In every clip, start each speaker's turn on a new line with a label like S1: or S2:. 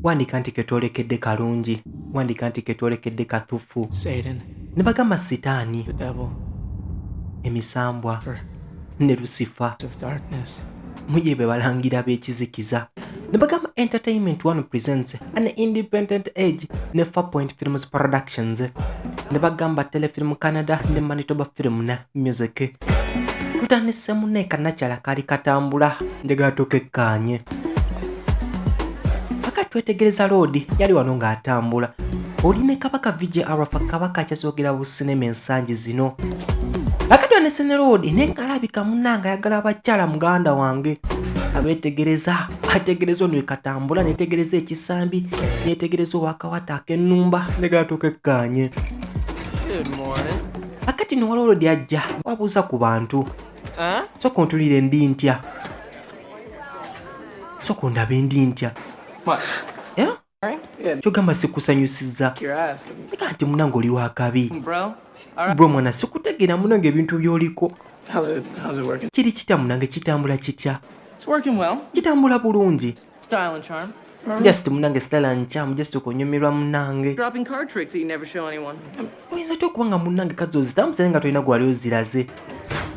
S1: Wandika nti ketwolekedde kalungi, wandika nti ketwolekedde kathufu.
S2: Satan,
S1: Ne bagamba Sitaani,
S2: the devil,
S1: emisambwa
S2: for
S1: ne Lusifa
S2: of darkness.
S1: Muye be balangira b'ekizikiza. Ne bagamba Entertainment One presents an Independent Age ne Farpoint Films Productions. Ne bagamba Telefilm Canada ne Manitoba Film na Music. Tutandise munne kannakyala kaali katambula, njagala tukekkaanye. Paka twetegereza loodi yali wano ng'atambula. Oli ne Kabaka VJ Arafa, Kabaka akyasoogera businema ensangi zino. Akatwanise ne loodi naye ng'alabika munnange ayagala abakyala. Muganda wange abeetegereza, ategereza ono ekatambula, netegereza ekisambi, netegereza owakawata ak'ennumba. Njagala tukekkaanye.
S2: Good morning.
S1: Akati no waliwo loodi ajja wabuuza ku bantu.
S2: Huh?
S1: Soka ontulire, ndi ntya? Soka ondabe, ndi ntya?
S2: What?
S1: Eh?
S2: Right? Yeah.
S1: Kyogamba sikusanyusiza?
S2: Your ass.
S1: Leka nti munange oli wakabi.
S2: Bro. All right.
S1: Bro, mwana, sikutegeera munange ebintu by'oliko.
S2: How's it working?
S1: Kiri kitya munange? Kitambula kitya?
S2: It's working well.
S1: Kitambula bulungi.
S2: Style and charm.
S1: Just munange style nkyamu, just okunyumirwa munange.
S2: Dropping card tricks that you never show anyone.
S1: Oyinza otya okuba nga munange kazi ozitambuse nga tolina gwali oziraze?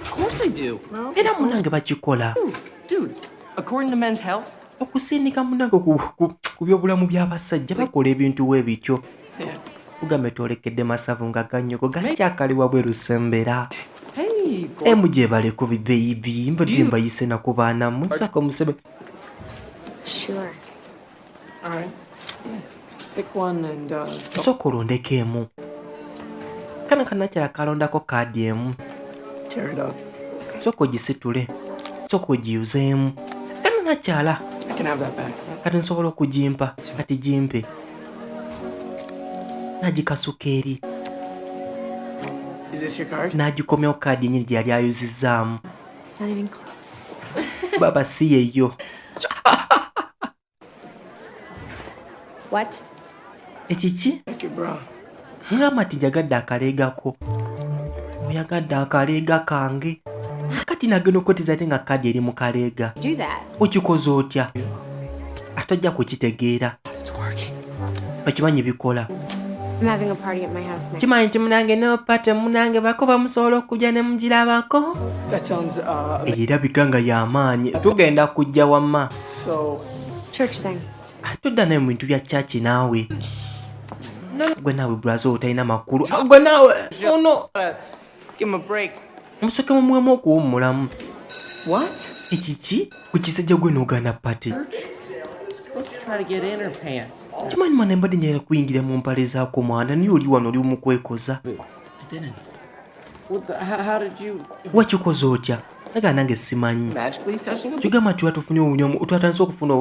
S2: Of course they do.
S1: Era munange bakikola.
S2: Dude, according to Men's Health,
S1: Okusindika munange ku byobulamu by'abasajja, bakola ebintu we bityo.
S2: Yeah.
S1: Tugambe twolekedde masavu nga gannyogo gakyakaliwa bwe lusembera.
S2: Hey,
S1: Emu gye baleko bibeyibi mbadde mbayise naku baanammwe musaka omusebe.
S3: Sure.
S2: All right. Yeah. Pick one and
S1: Sooka olondeko emu. Kano kannakyala kalondako kaadi emu.
S2: Tear it up.
S1: Sooka ogisitule, sooka ogiyuzeemu kano nakyala.
S2: I can have that back.
S1: Kati nsobola okugimpa? Kati gimpe. N'agikasuka eri.
S2: Is this your card?
S1: N'agikomyawo kaadi enyini gye yali ayuzizzaamu.
S3: Not even close.
S1: Baba, si yeyo.
S3: What?
S1: Ekiki?
S2: Like your bra.
S1: Ngamba nti njagadde akaleegako, oyagadde akaleega kange. Kati nagenda okweteza ate nga kaadi eri mu kaleega.
S3: Do that.
S1: Okikoze otya? Ate ojja kukitegeera.
S2: It's working.
S1: Okimanyi bikola.
S3: I'm having a party at my house next.
S1: Kimanyi nti munange no party munange bako bamusobola okujja ne mugirabako.
S2: That sounds
S1: Eyo erabika nga y'amaanyi, tugenda kujja wamma.
S2: So
S3: Church thing.
S1: Tudda naye mu bintu bya kyaki naawe. Gwe naawe brazo otalina makulu. Ah, gwe naawe ono.
S2: Give him a break.
S1: Musooke mumuwemu okuwummulamu.
S2: What?
S1: Ekiki ku kisajja gwe n'ogaana party?
S2: Supposed to try to get in her pants.
S1: Kimanyi mwana mbadde njagala kuyingira mu mpale zaako mwana, naye oli wano oli mu kwekoza.
S2: I didn't. What the, how did you
S1: Wakikoze otya? Naga nange simanyi.
S2: Magically touching him?
S1: Kigamba nti twatufunye obunyomo, twatandise okufuna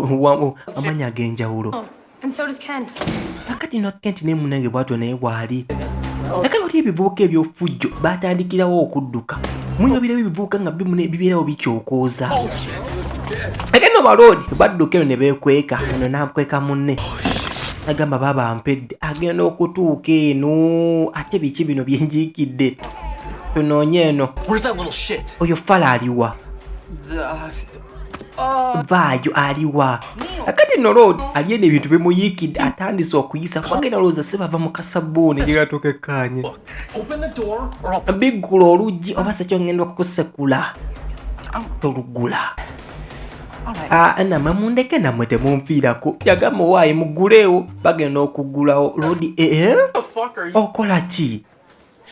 S1: amaanyi ag'enjawulo.
S3: And so does Kent.
S1: Akati no Kent ne munange bwatyo naye bw'ali. Nakati wali ebivubuka ebyofujjo batandikirawo okudduka, muyobirawo ebivubuka nga bibeerawo bikyokooza. Ate no baloodi badduka eno ne beekweka, ono nakweka munne, agamba baaba mpedde agenda okutuuka eno. Ate biki bino byenjiikidde? Tunoonye eno.
S2: Where's that little shit?
S1: Oyo fala aliwa?
S2: The,
S1: Vaayo, aliwa? Akati no loodi ali eno ebintu bimuyiikidde, atandise okuyisa kubagenda olowooza si bava mu kasabbuuni gigatuuka ekkaanye.
S2: Open the door or I'll
S1: Biggula oluggi oba sekyo ngenda okukusekula. Tolugula.
S2: All right.
S1: Ah, namwe mundeke, nammwe temunfiirako. Yagamba owaaye mugguleewo, bagenda okuggulawo loodi eh?
S2: The fuck are you?
S1: Okola ki?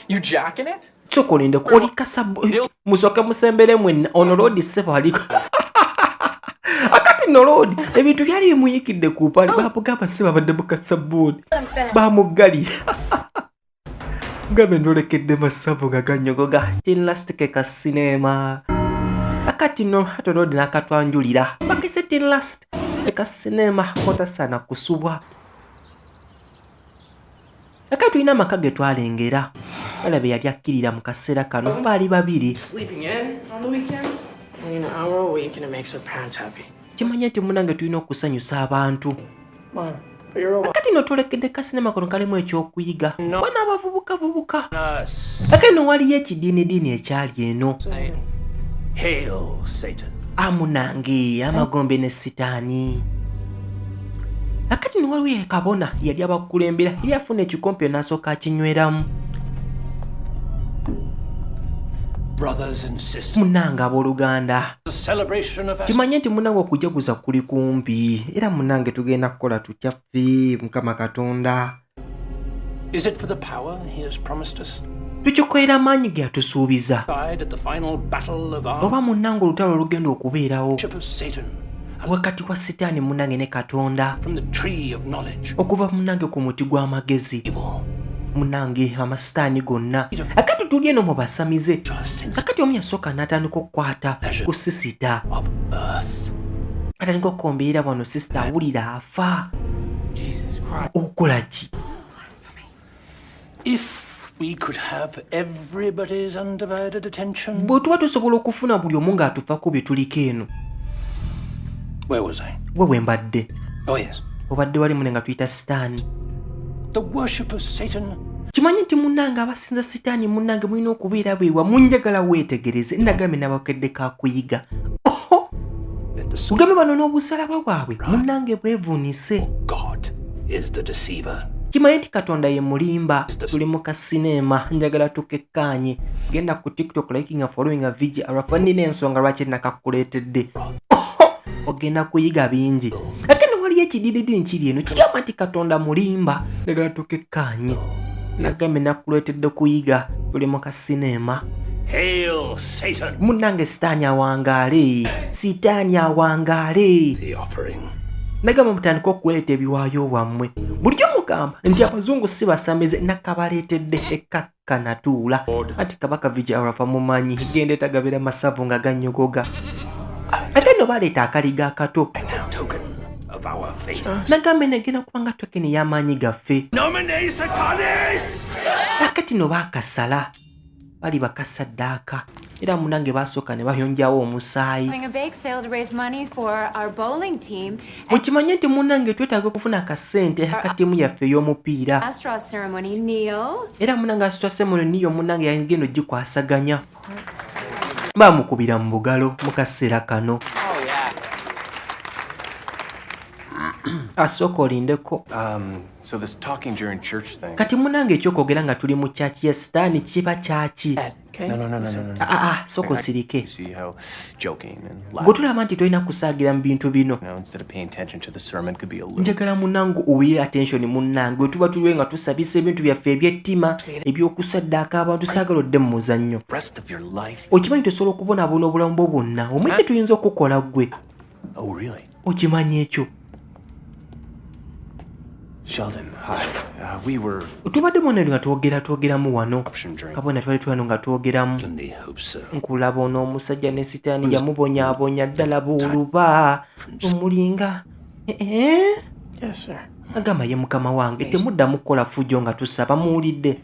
S2: You jacking it?
S1: Sooka olindeko, oli kasabu, musooke musembere mwenna. Ono loodi ssebo aliko akati no loodi ebintu byali bimuyikidde ku mpale, bamugamba si babadde mu kasabbuuni, bamuggalira. Gambe ndolekedde masavu nga ganyogoga. Teen Lust ke ka sinema. Akati no ate loodi n'akatwanjulira bakese. Teen Lust ke ka sinema kotasaana kusubwa. Akati tulina amaka ge twalengera, balabe yali akkirira mu kaseera kano, baali babiri.
S2: Sleeping in on the weekends?
S4: I mean, an hour a week and it makes her parents happy.
S1: Kimanye nti munange tulina okusanyusa abantu.
S4: Mom, put your robot.
S1: Kati no twolekedde kasinema kano kalimu ekyokuyiga wana abavubukavubuka. Ate no waliyo ekidiinidiini ekyali eno.
S2: Satan.
S5: Hail, Satan.
S1: Amunange amagombe ne sitaani. Akati no waliwo kabona yali abakulembera, yali afuna ekikompe n'asooka akinyweramu.
S5: Brothers and sisters,
S1: Munnange abooluganda,
S5: the celebration of
S1: kimanye nti munnange okujaguza kuli kumpi, era munnange tugenda kukola tutya ffe? Mukama Katonda.
S5: Is it for the power he has promised us?
S1: Tukikolera amaanyi ge yatusuubiza,
S5: Died at the final battle of our
S1: oba munnange olutalo olugenda okubeerawo
S5: ship of Satan
S1: wakati wa Sitaani munnange ne Katonda,
S5: from the tree of knowledge
S1: okuva munnange ku muti gw'amagezi,
S5: evil
S1: munnange amasitaani gonna. Akati tuli eno mu basamize.
S5: sense
S1: Kakati omu yasooka n'atandika okukwata ku sister,
S5: of earth.
S1: Atandika okukombeera wano. Sister awulira afa.
S4: Jesus Christ.
S1: Okukola ki?
S5: If we could have everybody's undivided attention.
S1: Bwe tuba tusobola okufuna buli omu ng'atufako bye tuliko eno.
S5: Where was I?
S1: Gwe bwe mbadde.
S5: Oh, yes.
S1: Obadde wali mune nga tuyita Sitaani.
S5: The worship of Satan
S1: Kimanyi nti munnange abasinza Sitaani, munnange mulina okubeera bwewa. Munjagala weetegereze, nagambye nabakedde kakuyiga. Oho!
S5: Let the
S1: Ugambe bano n'obusalaba bwabwe munnange bwevuunise.
S5: God is the deceiver.
S1: Kimanyi nti Katonda ye mulimba. Tuli mu kasineema, njagala tukekkaanye. Genda ku TikTok, liking, following VG Arafa. Nina ensonga lwaki nakakuleetedde. Oho! Ogenda kuyiga bingi. Ate no waliyo ekidiridi nkiri eno kigamba nti Katonda mulimba. Njagala tukekkaanye, nagambye nakuleetedde kuyiga. Tuli mu kasineema.
S5: Hail Satan!
S1: Munnange Sitaani awangaale, Sitaani awangaale.
S5: The offering.
S1: Nagamba mutandike okuleeta ebiwaayo bwammwe. Bulijjo mugamba nti abazungu si basamize, nakabaleetedde ekakka natuula. Anti kabaka VJ Arafa mumanyi genda etagabira masavu nga gannyogoga. Ate nno baleeta akaliga akato.
S5: The token of our faith.
S1: Nagambye negenda kubanga token ey'amaanyi gaffe.
S5: Nomine Satanis!
S1: Akati no baakasala, bali bakasaddaaka, era munange basooka ne bayonjawo omusaayi.
S3: Having a bake sale to raise money for our bowling team
S1: Mukimanye nti munnange twetaaga okufuna akasente akatiimu yaffe ey'omupiira.
S3: Astros ceremony. Neil.
S1: Era munange asitwasemuno niyo munange yagenda ogikwasaganya. Bamukubira mu bugalo mu kaseera kano.
S4: Oh, yeah.
S1: Asooka olindeko.
S6: So this talking during church thing.
S1: Kati munange ekyokwogera nga tuli mu kyaki ya Sitaani kiba kyaki?
S4: Dad, okay?
S6: No.
S1: Aa, sooka osirike.
S6: You see how joking and
S1: Gwe
S6: laughing,
S1: tulaba nti tolina kusaagira mu bintu bino.
S6: instead of paying attention to the sermon, could be a little.
S1: Njagala munnange owe attention. Munnange we tuba tuliwe nga tusabisa ebintu byaffe ebyettima ebyokusaddaaka abantu, saagala odde mu muzannyo.
S6: Rest of your life.
S1: Okimanyi tosobola okubonaabona obulamu bwo bwonna? Omanyi kye tuyinza okukola ggwe?
S6: Oh, really?
S1: Okimanyi ekyo?
S6: Sheldon, hi. We were
S1: Tubadde mwona nga twogera twogeramu wano.
S6: option during.
S1: Kabona twali twano nga twogeramu.
S5: Certainly hope so.
S1: Nkulaba ono omusajja ne Sitaani yamubonyaabonya ddala buuluba omulinga. Eh?
S4: Yes, sir.
S1: Agamba ye mukama wange, temuddamu kukola fujjo nga tusaba, muwulidde?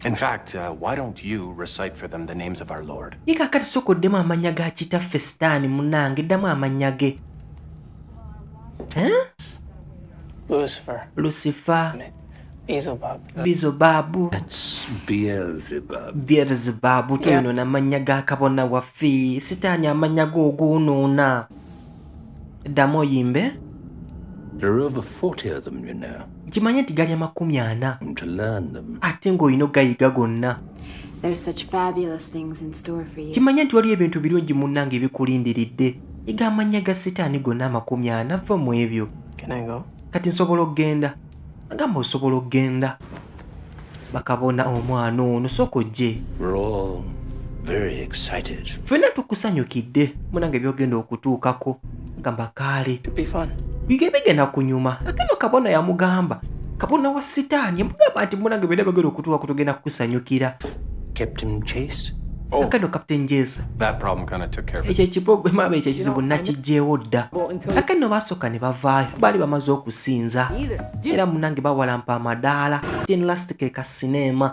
S6: In fact, why don't you recite for them the names of our Lord?
S1: Ye kaakati sooka oddemu amannya ga kitaffe Sitaani. Munnange ddamu amannya ge. Eh?
S4: Lucifer.
S1: Lucifer.
S4: Beelzebub.
S1: Bizobabu.
S5: That's Beelzebub.
S1: Beelzebub. Toyonoona amannya ga kabona waffe Sitaani, amannya ge ogoonoona. Ddamu oyimbe.
S5: There are over 40 of them.
S1: Kimanye nti gali 40.
S5: To learn them.
S1: Ate ng'olina ogayiga gonna.
S3: There's such fabulous things in store for you.
S1: Kimanye nti waliwo ebintu birungi munnange ebikulindiridde. Yiga amannya ga Sitaani gonna 40, va mu ebyo.
S4: Can I go?
S1: Kati nsobola okugenda? Agamba osobola okugenda. Bakabona omwana ono, sooka ojje.
S5: We're all very excited.
S1: Ffenna tukusanyukidde munange byogenda okutuukako. Gamba kaale.
S4: It'd be fun.
S1: Bige bigenda kunyuma. Akano kabona yamugamba, kabona wa Sitaani yamugamba nti munange byonna byogenda okutuukako tugenda kukusanyukira.
S5: Kept him chaste.
S6: Oh,
S1: Akano Captain Jesa.
S6: that problem kind of took care of
S1: Ekyo
S6: it.
S1: ekiproblema ekyo ekizibu nakiggyewo dda. Akano baasooka ne bavaayo, baali bamaze okusinza.
S4: Either.
S1: Era munange bawalampa amadaala. Ten last ke ka sineema.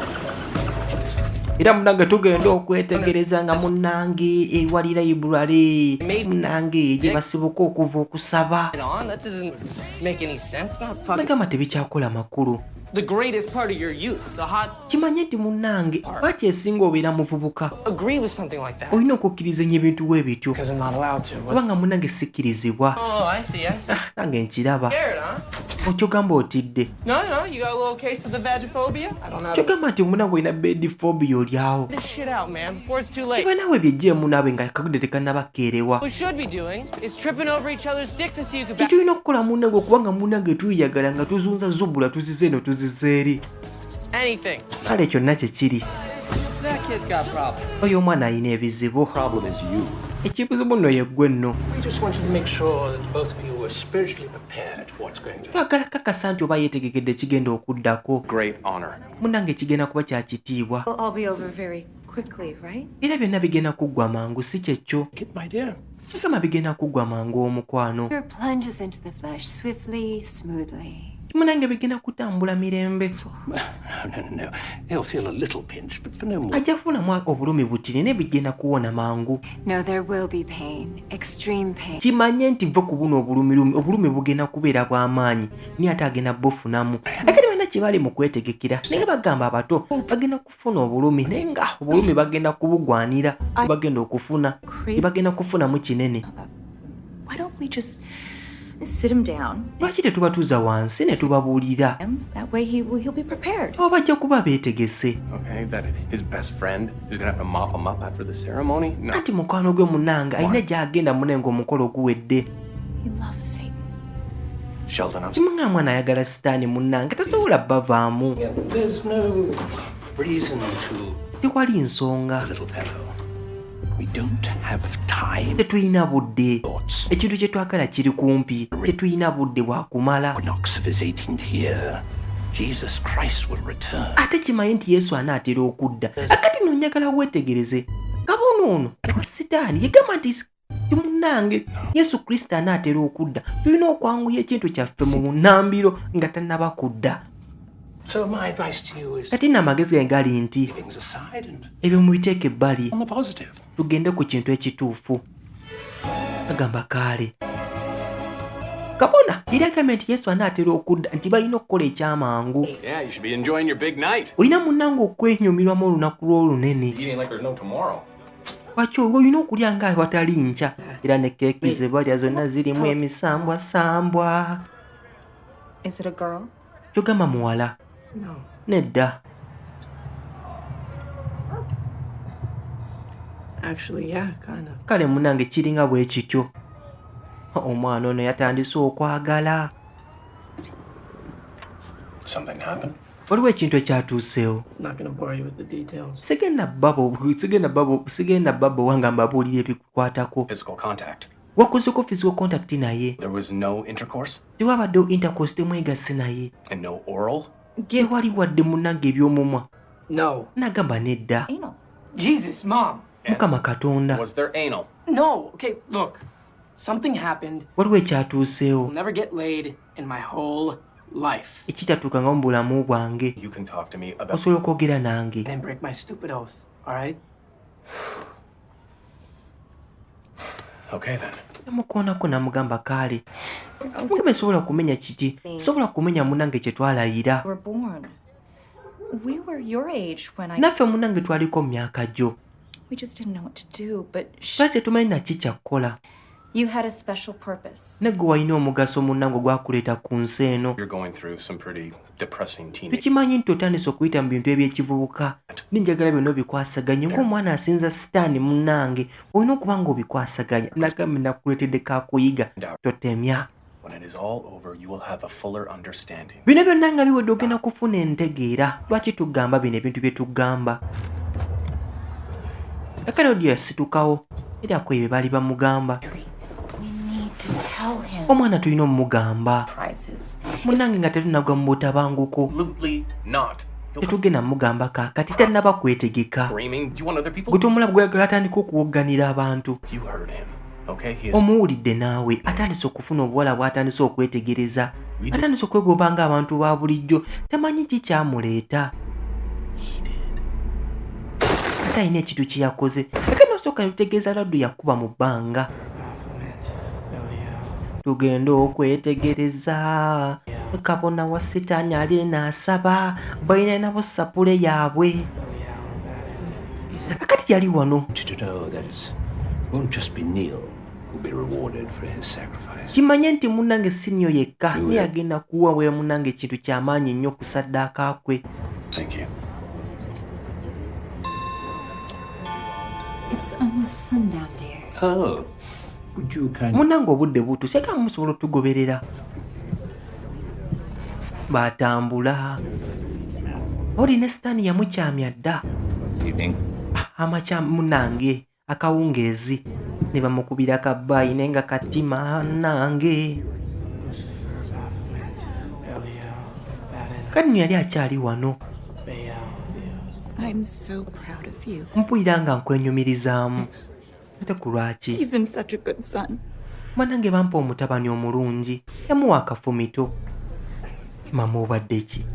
S1: Era munange tugenda okwetegereza nga munange ewali library, munange gye basibuka okuva okusaba.
S7: It on? That doesn't make any sense. Not fucking
S1: Nagamba tebikyakola makulu.
S7: the greatest part of your youth. The hot
S1: Kimanye nti munnange lwaki esinga obeera muvubuka,
S7: agree with something like that.
S1: olina okukkiriza ennyo ebintu bwe bityo.
S4: Because I'm not allowed to. What's
S1: Kubanga munnange sikkirizibwa.
S7: Oh, I see, I see.
S1: Nange nkiraba.
S7: Scared, huh?
S1: Okyogamba otidde?
S7: No, you got a little case of the vagophobia?
S4: I don't have
S1: Kyogamba nti munnange olina bedphobia oli awo?
S7: This shit out, man, before it's too late.
S1: Eba naawe byejjeemu naawe nga akagudde tekannabakeerewa.
S7: What we should be doing is tripping over each other's dicks to see who could back
S1: Kyetulina okukola munnange okubanga munnange tuyagala nga tuzunza zubula, tuzize eno tuzize eri.
S7: anything.
S1: Kale kyonna kye kiri.
S7: That kid's got problems.
S1: Oyo omwana alina ebizibu.
S5: Problem is you.
S1: Ekibuzibu nno yeggwe nno.
S5: We just wanted to make sure that both of you were spiritually prepared for what's going to
S1: Twagala kakasa nti oba yeetegekedde ekigenda okuddako.
S6: Great honor.
S1: Munnange kigenda kuba kya kitiibwa.
S3: It'll all be over very quickly, right?
S1: Era byonna bigenda kuggwa mangu, si kyekyo?
S5: Get my dear.
S1: Kigamba bigenda kuggwa mangu, omukwano.
S3: Your plunges into the flesh swiftly, smoothly.
S1: Munnange bigenda kutambula mirembe.
S5: No, no, no. He'll feel a little pinch, but for no more.
S1: Ajja kufunamu obulumi butini naye bigenda kuwona mangu.
S3: No, there will be pain, extreme pain.
S1: Kimanye nti va ku buno obulumirumi, obulumi bugenda kubeera bw'amaanyi, naye ate agenda bufunamu. Akati balina kye bali mu kwetegekera, naye nga bagamba abato bagenda kufuna obulumi, naye nga obulumi bagenda kubugwanira, bagenda okufuna bagenda kufunamu kinene.
S8: Why don't we just sit him down?
S1: Lwaki tetubatuuza wansi ne tubabuulira?
S8: That way he'll be prepared.
S1: Oba bajja kuba beetegese.
S6: Okay, that his best friend is gonna have to mop him up after the ceremony? No.
S1: Anti mukwano gwe munnange alina gy'agenda mune ng'omukolo guwedde.
S8: He loves Satan.
S6: Sheldon, I'm
S1: Kimunga mwana ayagala sitaani, munnange tasobola bavaamu.
S5: There's no reason to,
S1: Tewali nsonga.
S5: little fellow. We don't have time.
S1: Tetulina budde.
S5: Thoughts.
S1: Ekintu kye twagala kiri kumpi, tetulina budde bwakumala.
S5: Equinox of his 18th year, Jesus Christ will return.
S1: Ate kimanyi nti Yesu anaatera okudda. Akati no njagala weetegereze kabona ono wa sitaani yegamba nti ti munnange Yesu Kristo anaatera okudda, tulina okwanguya ekintu kyaffe mu bunnambiro nga tannaba kudda.
S5: So my advice to you is
S1: Kati nno amagezi gange gali nti
S5: things aside and
S1: ebyo mubiteeka ebbali,
S5: on the positive.
S1: Tugende ku kintu ekituufu. Agamba kaale kabona yali agambye nti Yesu anaatera okudda, nti balina okukola ekyamangu.
S6: Yeah, you should be enjoying your big night.
S1: Olina munnange okwenyumirwamu olunaku lw'olunene.
S6: Eating like there's no tomorrow.
S1: Lwaki olwo olina okulya nga awatali nkya, era ne keeki ze balya zonna zirimu emisambwasambwa.
S8: Is it a girl?
S1: Kyogamba muwala?
S4: No.
S1: Nedda.
S4: Actually, yeah, kind of.
S1: Kale munnange kiringa bwe kityo. Omwana ono yatandise okwagala.
S6: Something happened?
S1: Waliwo ekintu ekyatuuseewo.
S4: I'm not gonna bore you with the details.
S1: Sigenda babo wanga mbabuulira ebikukwatako.
S6: Physical contact.
S1: Wakozeko physical contact naye?
S6: There was no intercourse
S1: Tewabaddewo intercourse, temwegasse naye?
S6: and no oral?
S1: Tewali wadde munnange ebyomumwa?
S4: No.
S1: Nagamba nedda.
S8: Anal.
S4: Jesus, Mom.
S1: Mukama Katonda.
S6: Was there anal?
S4: No. Okay, look. Something happened.
S1: Waliwo ekyatuuseewo
S4: I'll never get laid in my whole life.
S1: ekitatuukangamu mu bulamu bwange.
S6: You can talk to me about
S1: Osobola okwogera nange.
S4: I didn't break my stupid oath, all right?
S6: Okay then.
S1: Namukoonako namugamba kaale mugamba sobola kumenya kiki, sobola kumenya munnange kye twalayira.
S8: Were born. We were your age when I.
S1: Naffe munnange twaliko mu myaka gyo.
S8: We just didn't know what to do, but
S1: Twali tetumanyi naki kyakkola.
S8: you had a special purpose.
S1: Ne gwe walina omugaso munnange ogwakuleeta ku nsi eno.
S6: You're going through some pretty depressing teenage
S1: Tukimanyi nti otandise okuyita mu bintu ebyekivubuka, ninjagala byonna obikwasaganye ng'omwana asinza sitaani. Munnange olina okuba nga obikwasaganya. Nagambe nakuleetedde kakuyiga, totemya.
S6: When it is all over, you will have a fuller understanding.
S1: Bino byonna nga biwedde ogenda kufuna entegeera lwaki tugamba bino ebintu bye tugamba. Akale yasitukawo era ako ebyo baali bamugamba.
S8: We need to tell him.
S1: Omwana tulina omugamba.
S8: Prizes.
S1: Munnange nga tetunagwa mu butabanguko.
S6: Absolutely not. He'll come
S1: Tetugenda mugamba kaakati, tannaba kwetegeka.
S6: screaming. Do you want other people?
S1: Gwe tomulaba gweyagala atandika okuwogganira abantu.
S6: You heard him. Okay? He is
S1: Omuwulidde naawe, atandise okufuna obuwala bw'atandise okwetegereza, atandise okwegoba ng'abantu ba bulijjo, tamanyi ki kyamuleeta. Ate alina ekintu kye yakoze. Ate nosooka netutegeeza laddu yakuba mu bbanga. Tugenda okwetegereza kabona wa sitaani ali eno asaba, balina nabo sapule yaabwe. Akati yali wano.
S5: To know that it won't just be Neil who'll be rewarded for his sacrifice.
S1: Kimanye nti munnange si Neil yekka, naye agenda kuwawera munnange ekintu kyamaanyi nnyo ku saddaaka kwe.
S6: Thank you.
S3: It's almost sundown, dear.
S5: Oh, would you kindly...
S1: Munnange obudde butuuse, eka musobola otugoberera. Batambula. Oli ne Sitaani yamukyamya dda.
S5: Evening.
S1: Amakya munnange akawungeezi ne bamukubira kabbaayi naye nga katima nange. Kati nno yali akyali wano.
S8: I'm so proud of you.
S1: Mpulira nga nkwenyumirizaamu. Ate ku lwaki?
S8: You've been such a good son.
S1: Bannange bampa omutabani omulungi. Yamuwa akafumito. Mama obadde ki?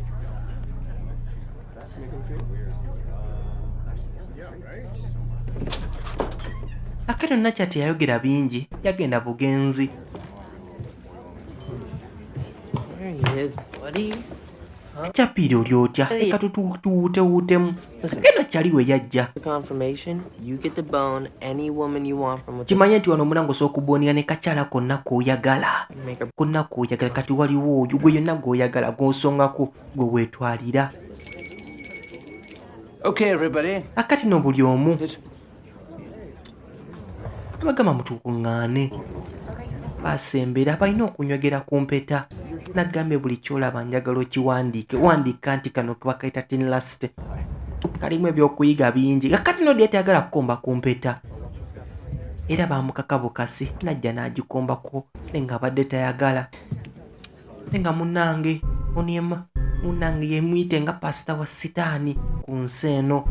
S1: Akati Nakya teyayogera bingi, yagenda bugenzi.
S4: There he is, buddy.
S1: Kyapiira oli otya? Leka tuwuutewuutemu. Genda kyali we yajja.
S7: The confirmation, you get to bone any woman you want from within.
S1: Kimanye nti wano omulango osobola okuboninga ne kakyala konna k'oyagala.
S7: Make her
S1: Konna k'oyagala kati waliwo oyo gwe yonna gw'oyagala gw'osongako gwe weetwalira.
S5: Okay, everybody.
S1: Akati no buli omu.
S5: It-
S1: Abagamba mutukuŋŋaane. Basembera balina okunywegera ku mpeta. Nagambye buli ky'olaba njagala okiwandiike. Wandiika nti kano bakayita Teen Lust. Kalimu ebyokuyiga bingi. Kakati no dyetayagala tayagala kukomba ku mpeta. Era baamukaka bukasi n'ajja n'agikombako naye ng'abadde tayagala. Naye nga munnange oniema munnange yemuyite nga pasita wa sitaani ku nsi eno.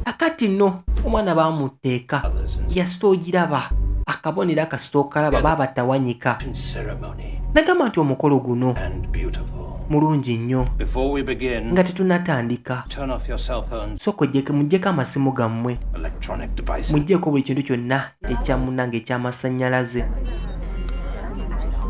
S1: Akati nno omwana baamuteeka yasita ogiraba akabonero akasita okalaba baabatawanyika.
S5: Ceremony
S1: Nagamba nti omukolo guno
S5: and beautiful.
S1: mulungi nnyo.
S5: Before we begin,
S1: Nga tetunnatandika,
S5: turn off your cell phones,
S1: sooka ojjeke muggyeko amasimu gammwe,
S5: electronic devices.
S1: muggyeko buli kintu kyonna ekya munnange eky'amasannyalaze.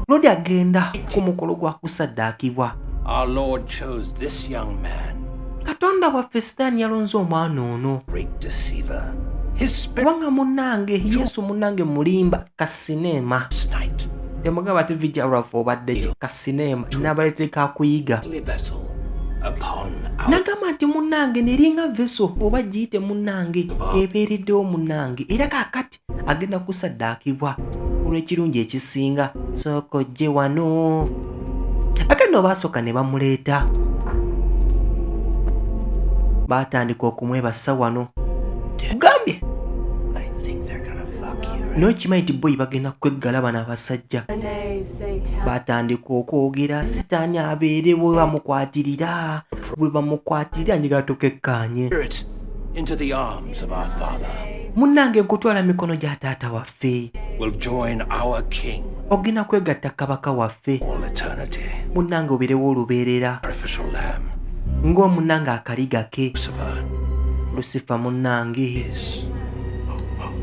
S1: Lodi agenda ku mukolo gwa kusaddaakibwa.
S5: Our Lord chose this young man,
S1: Katonda waffe Sitaani yalonze omwana ono.
S5: great deceiver. His spirit
S1: Kubanga munnange Yesu munnange mulimba kasineema.
S5: this night,
S1: Temugamba ti vijja lwaffe obadde ki kasineema n'abaleetera kakuyiga.
S5: holy vessel upon our
S1: Nagamba nti munnange neringa veso oba giyite munnange ebeereddewo munnange era kaakati agenda kusaddaakibwa olw'ekirungi ekisinga. Sooka ojje wano. Ate nno baasooka ne bamuleeta. Baatandika okumwebasa wano. Kugambye
S4: I think they're gonna fuck you, right?
S1: naye okimanyi nti boyi bagenda kweggala bano abasajja. Baatandika okwogera sitaani abeerewo bamukwatirira bwe bamukwatirira njagala tukekkaanye.
S5: spirit into the arms of our Father.
S1: Munnange nkutwala mikono gya taata waffe.
S5: Will join our King
S1: Ogenda kwegatta kabaka waffe.
S5: all eternity.
S1: Munnange obeerewo olubeerera
S5: Artificial lamb,
S1: ng'omunnange akaliga ke.
S5: Lucifer
S1: Lusifa munnange.
S5: is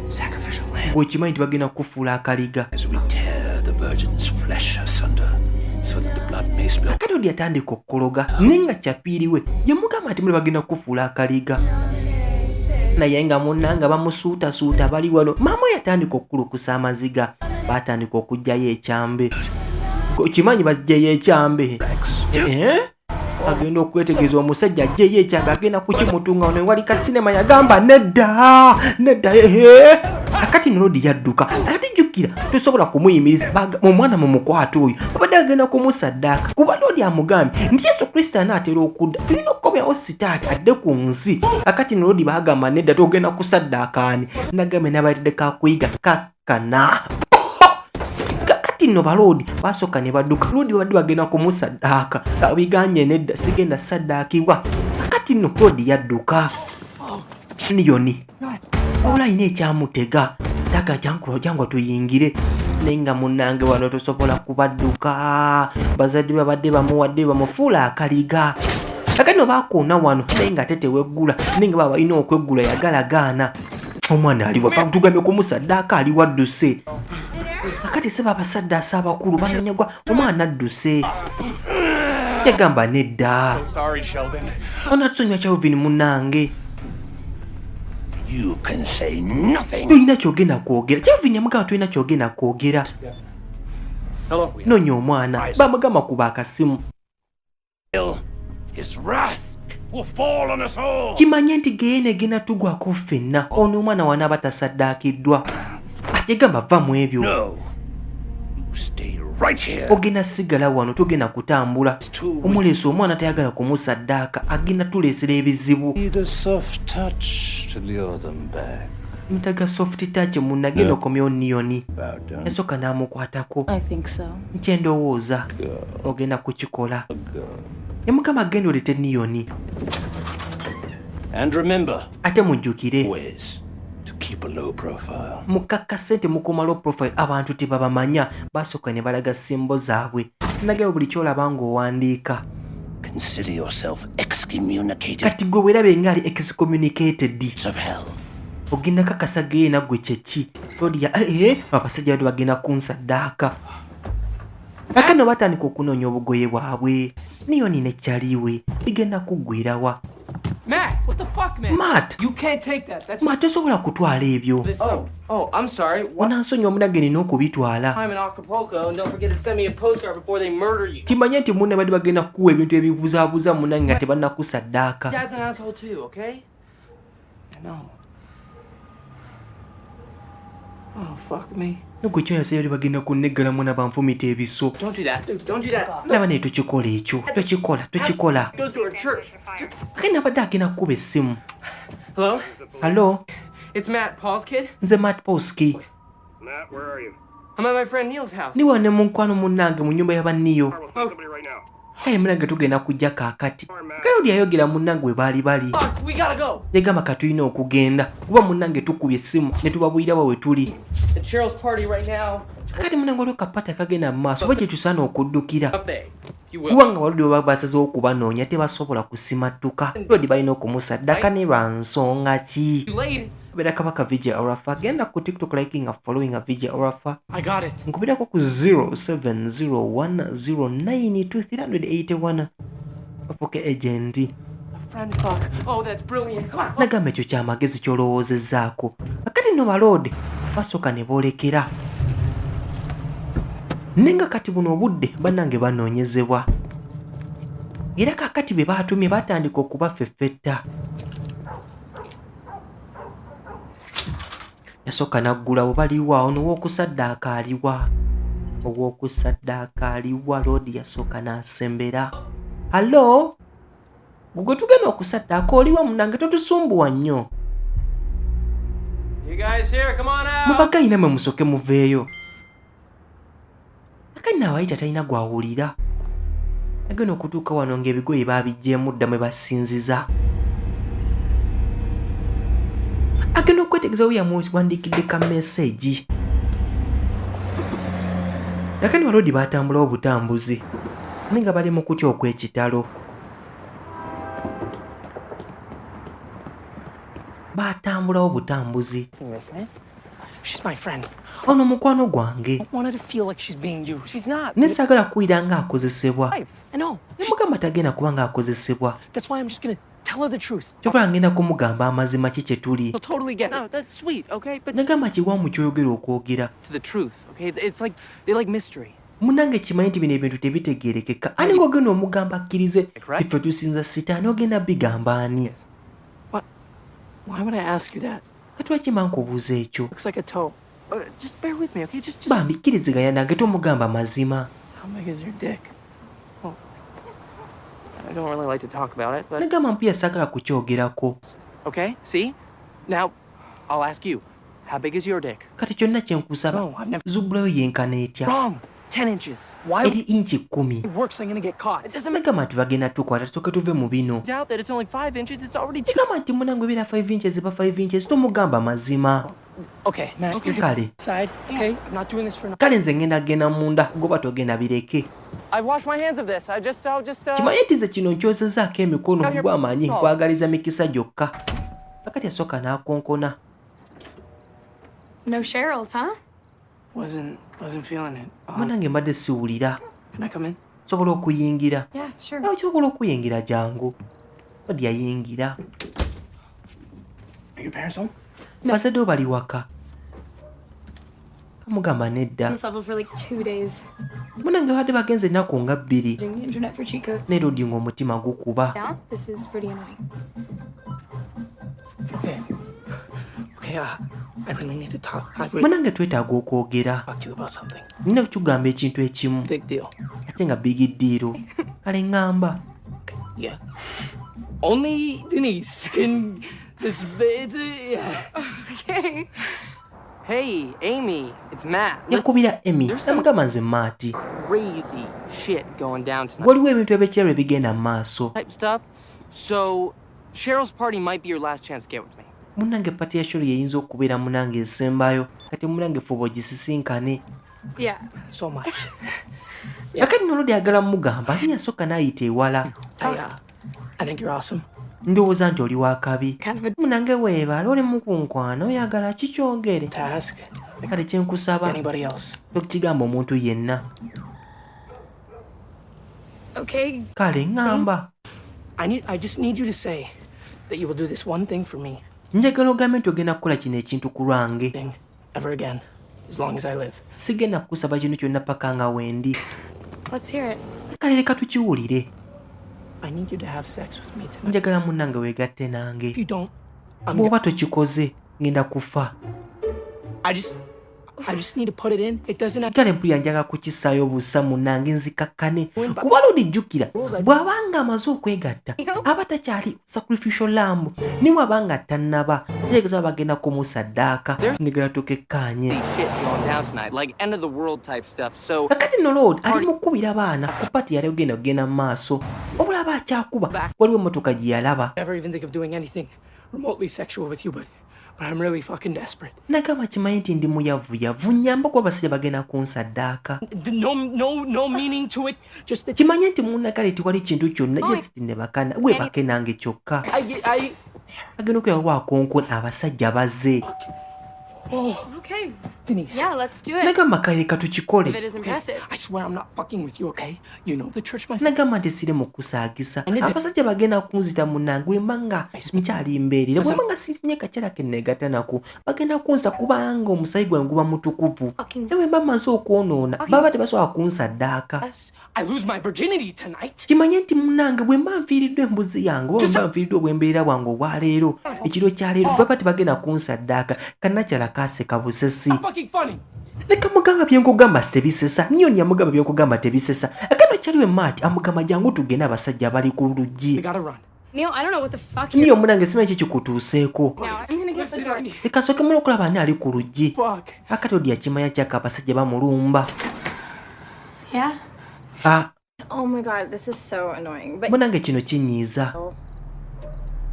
S4: Sacrificial lamb.
S1: Gwe okimanyi nti bagenda kukufuula akaliga.
S5: as we tear the virgin's flesh asunder so that the blood may spill.
S1: Akati odi yatandika okukologa naye nga kyapiiriwe yamugamba nti muli bagenda kukufuula akaliga. Naye nga munnange bamusuutasuuta bali wano. Maama we yatandika okukulukusa amaziga. Baatandika okuggyayo ekyambe. Okimanyi baggyeyo ekyambe.
S5: Rex,
S1: Eh? Agenda okwetegereza omusajja aggyeyo ekyambe agenda kukimutunga wano wali kasinema yagamba nedda nedda ehe. Akati nno Lodi yadduka. Ate jjukira tosobola kumuyimiriza omwana mumukwate oyo babadde agenda kumusaddaaka kuba Lodi amugambye nti Yesu Kristo anaatera okudda tulina okukomyawo sitaani adde ku nsi. Akati nno Lodi baagamba nedda togenda kusaddaaka ani nagambye n'abaletedde kakuyiga kakkana. Kakati nno baloodi basooka ne badduka. Loodi babadde bagenda kumusaddaaka biganye nedda sigenda saddaakibwa. Kakati nno Loodi yadduka. Niyoni wabula alina ekyamutega daga jangu tuyingire naye nga munnange wano tosobola kubadduka. Bazadde babadde bamuwadde bamufuula akaliga. Kakati Kano bakoona wano naye nga ate teweggula, naye nga baba balina okweggula yagala gaana. Omwana aliwa? Tugambye kumusaddaaka, aliwa adduse? Akati seba abasaddaasa abakulu banoonya gwa omwana adduse. Yagamba nedda.
S6: Sorry, Sheldon.
S1: Onatusonyiwa Calvin munnange.
S5: You can say nothing.
S1: Tolina kyogenda kwogera. Calvin yamugamba tolina kyogenda kwogera.
S6: Hello.
S1: Noonya omwana. Bamugamba kuba akasimu.
S5: His wrath will fall on us all.
S1: Kimanye nti geena egenda tugwako ffenna ono omwana wanaaba tasaddaakiddwa. Yagamba va mu ebyo.
S5: No. You stay right here.
S1: Ogenda sigala wano, togenda kutambula. Omuleesa omwana tayagala kumusaddaaka, agenda tuleesera ebizibu.
S5: Need a soft touch to lure them back.
S1: Mutaga soft touch munnagenda okomyewo niyoni.
S5: Bow down.
S1: Yasooka n'amukwatako.
S8: I think so.
S1: Nkyendowooza ogenda kukikola. Yamugamba genda olete niyoni.
S5: And remember,
S1: Ate mujjukire,
S5: always to keep a low profile.
S1: Mukakka ssente mukuma low profile, abantu tebabamanya. Basooka ne balaga symbol zaabwe. Nagamba buli kyolaba ng'owandiika.
S5: Consider yourself excommunicated
S1: Kati gwe weerabe ngaali excommunicated
S5: of hell.
S1: Ogenda kakasa geena gwe kyeki lodiya ee abasajja bado bagenda kunsaddaaka. Kakano batandika okunoonya obugoye bwabwe. Niyoni nekyaliwe bigenda kuggwerawa?
S7: Matt, what the fuck, man?
S1: Matt.
S7: You can't take that. That's
S1: Ma, tosobola kutwala ebyo.
S7: this.
S4: Oh, I'm sorry. What
S1: Onansonyiwa omunange, nina okubitwala.
S4: time in Acapulco, and don't forget to send me a postcard before they murder you.
S1: Kimanye nti munne badde bagenda kukuwa ebintu ebibuzaabuza munange nga tebannakusaddaaka.
S4: Dad's an asshole too, okay? I know.
S2: Oh, fuck me.
S1: Nogwe kyonasebali bagenda kunneggala muna banfumita ebiso.
S4: Don't do that, dude. Don't do that.
S1: Laba naye tokikola ekyo, tokikola, tokikola.
S4: Goes to our church.
S1: Ate nabadde agenda kukuba essimu.
S4: Hello?
S1: Hello?
S4: It's Matt, Paul's kid.
S1: Nze Matt Polski.
S6: Matt, where are you?
S4: I'm at my friend Neil's house.
S1: Ndi wano ne mukwano munnange mu nnyumba y'abanniyo.
S6: We'll send somebody right now.
S1: Kale munnange tugenda kujja kaakati. Kale oli yayogera munnange we baali bali.
S4: Fuck, we gotta go.
S1: Yagamba katulina okugenda kuba munnange tukubye essimu ne tubabuulira wa we tuli.
S4: At Cheryl's party right now.
S1: Kakati munnange waliwo kapata kagenda mu maaso oba gye tusaana okuddukira.
S4: Up there. You will.
S1: Kuba nga waludi baba basazeewo okubanoonya tebasobola kusimattuka. Lodi balina okumusaddaka ne lwa nsonga ki?
S4: You late.
S1: Beera Kabaka VJ Orafa. Genda ku TikTok, liking, following VJ Orafa.
S4: I got it.
S1: Nkubirako ku 0701092381 ofuuke agent.
S4: A friend fuck. Oh, that's brilliant. Come on.
S1: Nagamba ekyo kyamagezi ky'olowoozezzaako. Akati nno baloode basooka ne boolekera naye nga kati buno obudde bannange banoonyezebwa era kaakati be baatumye batandika okubafeffetta. Yasooka n'aggulawo baliwa ono ow'okusaddaaka aliwa? Ow'okusaddaaka aliwa? Loodi yasooka n'asembera. Hello, gwe tugenda okusaddaaka oliwa? Munange totusumbuwa nnyo.
S7: You guys here? Come on out.
S1: Mubagayi nammwe musooke muveeyo. Akati naabayita talina gwawulira. Agenda okutuuka wano ng'ebigoye baabiggyemu dda mwe basinziza. Agenda okwetegereza we yamuwandiikidde ka message. Akati baloodi batambulawo obutambuzi naye nga bali mu kutya okw'ekitalo. Batambulawo butambuzi.
S4: Miss me? She's my friend.
S1: Ono mukwano gwange.
S4: I don't want her to feel like she's being used. She's not.
S1: Ne saagala kuwulira ng'akozesebwa.
S4: Life. I know.
S1: Nemugamba tagenda kuba ng'akozesebwa.
S4: That's why I'm just gonna tell her the truth.
S1: Kyokka ngenda kumugamba amazima ki kye tuli.
S4: She'll totally get it. No, that's sweet, okay? But
S1: Nagamba kiwamu ky'oyogera okwogera.
S4: to the truth, okay? It's like they like mystery.
S1: Munnange kimanyi nti bino ebintu tebitegeerekeka. Ani ng'ogenda omugamba akkirize iffe tusinza sitaani ogenda bigamba ani?
S2: What? Why would I ask you that?
S1: Kati lwaki mba nkubuuza ekyo?
S2: Looks like a toe.
S4: Just bear with me, okay? Just
S1: Bambi kkiriziganya nange tomugamba mazima.
S2: How big is your dick? Well, I don't really like to talk about it, but
S1: Nagamba mpuya saagala kukyogerako.
S4: Okay. See? Now, I'll ask you. How big is your dick?
S1: Kati kyonna kye nkusaba
S4: No, I've never.
S1: zubbulayo yenkana etya?
S4: Wrong. 10 inches.
S2: Why
S1: Eri inchi 10.
S2: it works, I'm gonna get caught.
S4: It doesn't make
S1: Nagamba nti bagenda tukwata tusooke tuve mu bino.
S4: doubt that it's only 5 inches. It's already two.
S1: Gamba nti munange ebeera 5 inches eba 5 inches tomugamba mazima.
S4: Okay, Matt, you're
S1: Kale.
S4: Side. Okay, I'm not doing this for.
S1: Kale nze ngenda genda munda, goba togenda bireke.
S7: I wash my hands of this. I just, I'll just,
S1: Kimanye nti nze kino nkyozezaako emikono gwamanyi, nkwagaliza mikisa gyokka. Akati asooka n'akonkona.
S9: No Cheryl's, huh?
S4: Wasn't feeling it.
S1: Munange mbadde siwulira.
S4: Can I come in?
S1: Sobola okuyingira?
S9: Yeah, sure.
S1: Nawe kyobola okuyingira, jangu. Odi yayingira.
S4: Are your parents home?
S1: Bazadde bo bali waka? Kamugamba nedda.
S9: On this level for like 2 days.
S1: Munange badde bagenze ennaku nga 2.
S9: Doing the internet for cheat codes.
S1: Ne Lodi ng'omutima gukuba.
S9: Now, this is pretty annoying.
S4: Okay. Okay, I really need to talk. I really
S1: Munange twetaaga okwogera.
S4: talk to you about something.
S1: Nina kutugamba ekintu ekimu.
S4: Big deal.
S1: Ate nga big deal. Kale ŋŋamba.
S4: Yeah. Only Denise can. This it's a, yeah.
S9: Okay.
S7: Hey, Amy, it's Matt. Listen,
S1: Yakubira Amy, namugamba nze Matt.
S7: crazy shit going down tonight.
S1: Waliwo ebintu ebyekirabo ebigenda mu maaso.
S7: Type stuff. So, Cheryl's party might be your last chance to get with me.
S1: Munange party ya Cheryl yeyinza okubeera munange esembayo, kati munange fuba ogisisinkane.
S9: Yeah.
S4: So much.
S1: Akati nolodi ayagala mugamba ani yasooka n'ayita ewala.
S4: I think you're awesome.
S1: Ndowooza nti oli wakabi.
S9: Kind of a
S1: Munange weebala oli mukunkwana, oyagala kikyongere.
S4: Task.
S1: Kale kyenkusaba,
S4: Anybody else?
S1: tokigamba omuntu yenna.
S9: Okay.
S1: Kale ŋŋamba.
S4: I just need you to say that you will do this one thing for me
S1: Njagala ogambe nti ogenda kukola kino ekintu ku lwange.
S4: thing ever again, as long as I live.
S1: Sigenda kukusaba kintu kyonna paka nga wendi.
S9: Let's hear it.
S1: Kale leka tukiwulire.
S4: I need you to have sex with me tonight.
S1: Njagala munnange weegatte nange.
S4: If you don't, I'm
S1: Bw'oba tokikoze ngenda kufa.
S4: I just need to put it in. It doesn't have
S1: Kale mpulira njagala kukissaayo busa munnange nzikakkane, kuba lodi jjukira bw'abanga amaze okwegatta aba takyali sacrificial lamb, ne bw'abanga tannaba kitegeeza bagenda kumusaddaaka. Njagala tukekkaanye.
S7: Shit going down tonight, like end of the world type stuff. So,
S1: Kakati no Lord ali mu kkubira baana ku party yali ogenda kugenda mu maaso, wabula aba akyakuba waliwo emmotoka gye yalaba.
S4: Never even think of doing anything remotely sexual with you, but I'm really fucking desperate.
S1: Nagamba kimanyi nti ndi muyavuyavu, nyamba kuba abasajja bagenda kunsaddaaka.
S4: No meaning to it. Just that
S1: Kimanye nti munnakale tewali kintu kyonna, just nebakana webake nange kyokka.
S4: I
S1: Agenda okulaba wakonkona, abasajja bazze.
S4: Oh,
S9: Okay.
S4: Denise.
S9: Yeah, let's do it.
S1: Nagamba kale leka tukikole.
S9: If it is impressive.
S4: I swear I'm not fucking with you, okay? You know the church my
S1: Nagamba nti siri mu kusaagisa, abasajja bagenda kunzita munnange wemba nga nkyali mbeerera, bwemba nga sifunye kakyala ke neegatta nako bagenda kunzita, kubanga omusayi gwange guba mutukuvu, ne bwemba mmaze okwonoona baba tebasobola kunsaddaaka.
S4: Yes, I lose my virginity tonight.
S1: Kimanye nti munnange bwe mba nfiiriddwa embuzi yange oba bwe mba nfiiriddwa obwembeera bwange obwaleero, ekiro kyaleero baba tebagenda kunsaddaaka. Kannakyala kaaseka busesi.
S4: Fucking funny.
S1: Leka mugamba byenkugamba tebisesa. Niyoni yamugamba byenkugamba tebisesa. Akano kyaliwe Matt amugamba jangu tugende, abasajja bali ku luggi.
S4: We gotta run.
S9: Neil, I don't know what the fuck
S1: Niyo
S9: you're
S1: munange simanyi ki kikutuuseeko.
S9: Now I'm gonna get the door.
S1: Leka nsooke mula okulaba ani ali ku luggi.
S4: Fuck.
S1: Akati odi yakimanya kyaka abasajja bamulumba.
S9: Yeah?
S1: Ah.
S10: Oh my God, this is so annoying. But
S1: Munange kino kinyiiza.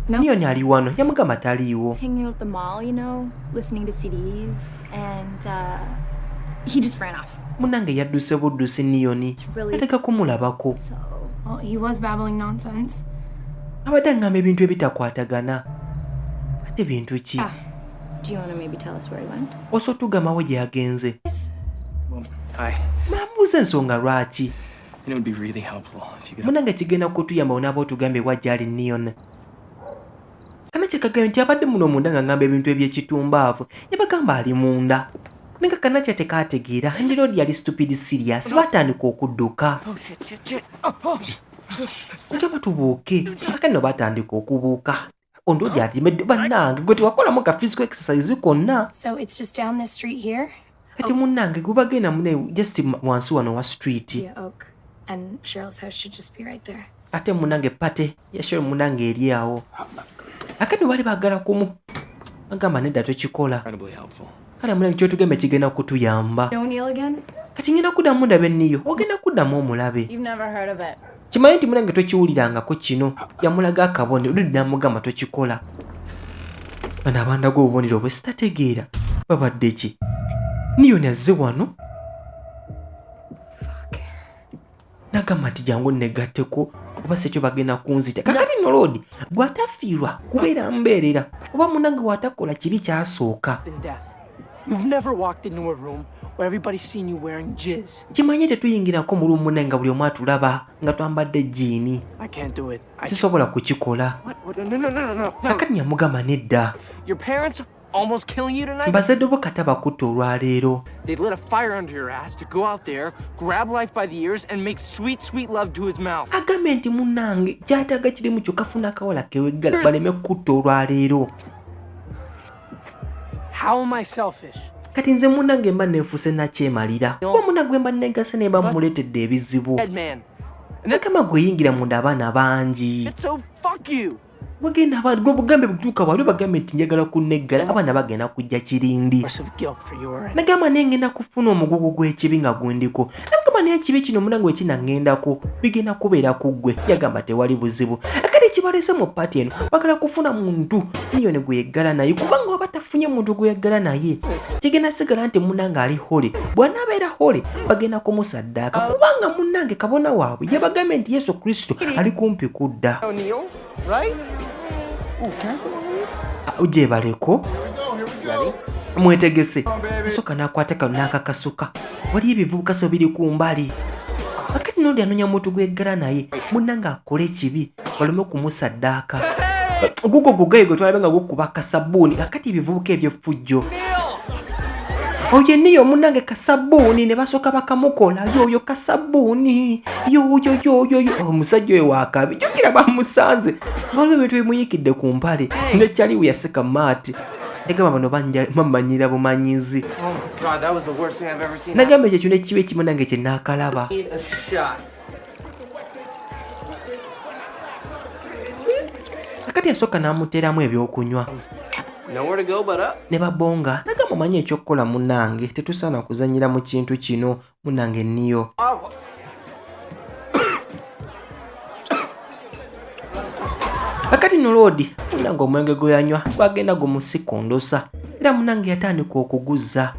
S9: No.
S1: Niyoni ali wano? Yamugamba taliiwo.
S10: Hanging out at the mall, listening to CDs, and he just ran off.
S1: Munange yadduse buddusi Niyoni.
S10: Really?
S1: Ateka kumulabako.
S10: So
S9: Well, he was babbling nonsense.
S1: Abadde aŋŋamba ebintu ebitakwatagana. Ate bintu ki?
S9: Ah.
S10: Do you want to maybe tell us where he went?
S1: Osobola tugamawo gye yagenze?
S6: Hi.
S1: Mamubuuza ensonga lwaki.
S6: And it would be really helpful if you could.
S1: Munange kigenda kutuyamba onaaba otugambye wa gyali Neon. Kana kyekagambye nti abadde muno munda nga ngamba ebintu ebyekitumbaavu, ne bagamba ali munda, nenga kanakya tekategeera ndi Lodi yali stupid serious. Batandika okudduka.
S7: Oh shit, shit, shit. Oh.
S1: Njaba tubuuke. Aka nno batandika okubuuka. Ondodi atimedde. Bannange gwe tewakolamu ka physical exercise konna.
S9: So it's just down this street here?
S1: Kati munnange gwe bagenda mune just wansi wano wa street.
S9: Yeah, Oak. And Cheryl's house should just be right there.
S1: Ate munange party ya Cheryl munange eri awo. Akati bali baagala kumu agamba nedda tokikola.
S6: Incredibly helpful.
S1: Kale munange kyotugembe kigenda kutuyamba.
S9: Know Neil again?
S1: Kati ngenda kuddamu ndabe niyo, ogenda kuddamu omulabe.
S10: You've never heard of it.
S1: Kimanyi nti munange tokiwulirangako kino. Yamulaga akabonero, ludi namugamba tokikola. Bano abandaga obubonero bwe sitategeera. Babadde ki? Niyoni azze wano nagamba nti jangu negatteko oba sekyo bagenda kunzita. Kakati no loodi bw'atafiirwa kubeera mbeerera oba munange bw'atakola kibi kyasooka. Kimanye tetuyingirako mu lumu munange nga buli omu atulaba nga twambadde jjiini. Sisobola kukikola. Kakati yamugamba nedda.
S4: Almost killing you tonight?
S1: Bazadde bo kata bakutta olwaleero.
S4: They lit a fire under your ass to go out there, grab life by the ears, and make sweet, sweet love to his mouth.
S1: Agambye nti munnange kyataaga kirimu kyokka funa akawala keweggala baleme kutta olwaleero.
S4: How am I selfish?
S1: Kati nze munnange mba neefuuse nakyemalira kuba munna gwe mba negase ne mba mmuleetedde ebizibu.
S4: Dead man.
S1: Nakama gwe yingira munda abaana bangi.
S4: So fuck you.
S1: Wagenda gwe bugambe butuuka wali bagambe nti njagala kunneggala abaana bagenda kujja kirindi. Nagamba naye ngenda kufuna omugugu gw'ekibi nga gundiko. Nagamba naye ekibi kino munange we kinaŋŋendako bigenda kubeera ku ggwe. Yagamba tewali buzibu. Akati ekibaleese mu paati eno bagala kufuna muntu niyone gwe yeggala naye kubanga waba tafunye muntu gwe yeggala naye kigenda sigala nti munnange ali hole. Bw'anaabeera hole bagenda kumusaddaaka kubanga munnange kabona waabwe yabagambye nti Yesu Kristo ali kumpi kudda.
S4: O'Neill, right? Ooh, can I get one of these?
S1: Gyebaleko mwetegese. Asooka n'akwata kano n'akakasuka. Waliyo ebivubuka so biri ku mbali. Akati n'oli anoonya muntu gweggala naye munnange akole ekibi baleme kumusaddaaka. Gugo gugaye gwe twalabe nga gukuba kasabbuuni. Akati ebivubuka eby'effujjo. Oyo niyo munnange kasabbuuni ne basooka bakamukola. Yoyo kasabbuuni. Yoyo yoyo yo. Omusajja oyo wakabi. Jjukira bamusanze. Nga waliwo ebintu bimuyiikidde ku mpale. Ne Charlie we yaseka maati. Yagamba bano bamanyira bumanyizi.
S2: Oh my God, that was the worst thing I've ever seen.
S1: Nagamba ekyo kino ekibi ekimu nange kye naakalaba.
S2: Need a shot.
S1: Akati yasooka n'amuteeramu ebyokunywa.
S2: Nowhere to go but up.
S1: Ne babonga. Nagamba omanyi eky'okukola munnange tetusaana kuzannyira mu kintu kino munnange nniyo. Akati no loodi munnange omwenge gwe yanywa gwagenda gumusikondosa era munnange yatandika okuguzza.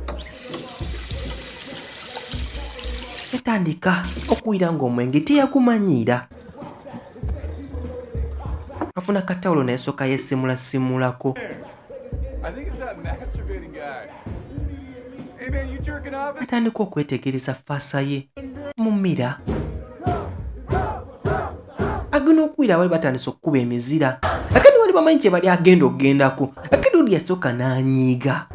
S1: Yatandika okuwulira ng'omwenge teyagumanyiira. Afuna katawulo n'esooka yeesimulasimulako. Atandika okwetegereza faasa ye mu mira. Agenda okuwulira bali batandise okukuba emizira. Akati wali bamanyi kye bali agenda okugendako. Akati oli yasooka n'anyiiga.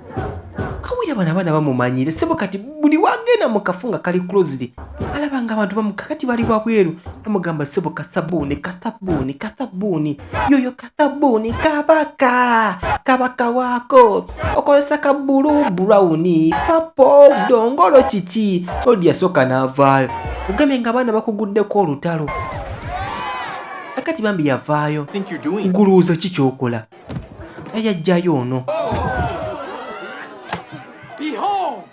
S1: Awulira bano abaana bamumanyire. Ssebo kati buli wagenda mu kafu nga kali closed alaba nga abantu kakati bali wabweru bamugamba ssebo kasabbuuni kasabbuuni kasabbuuni yoyo kasabbuuni kabaka kabaka waako okozesa ka bbulu brown papo dongolo kiki. Odi yasooka n'avaayo ogambye nga abaana bakuguddeko olutalo. Akati bambi yavaayo. Gulowooza ki ky'okola? Yajjayo ono.
S4: Behold,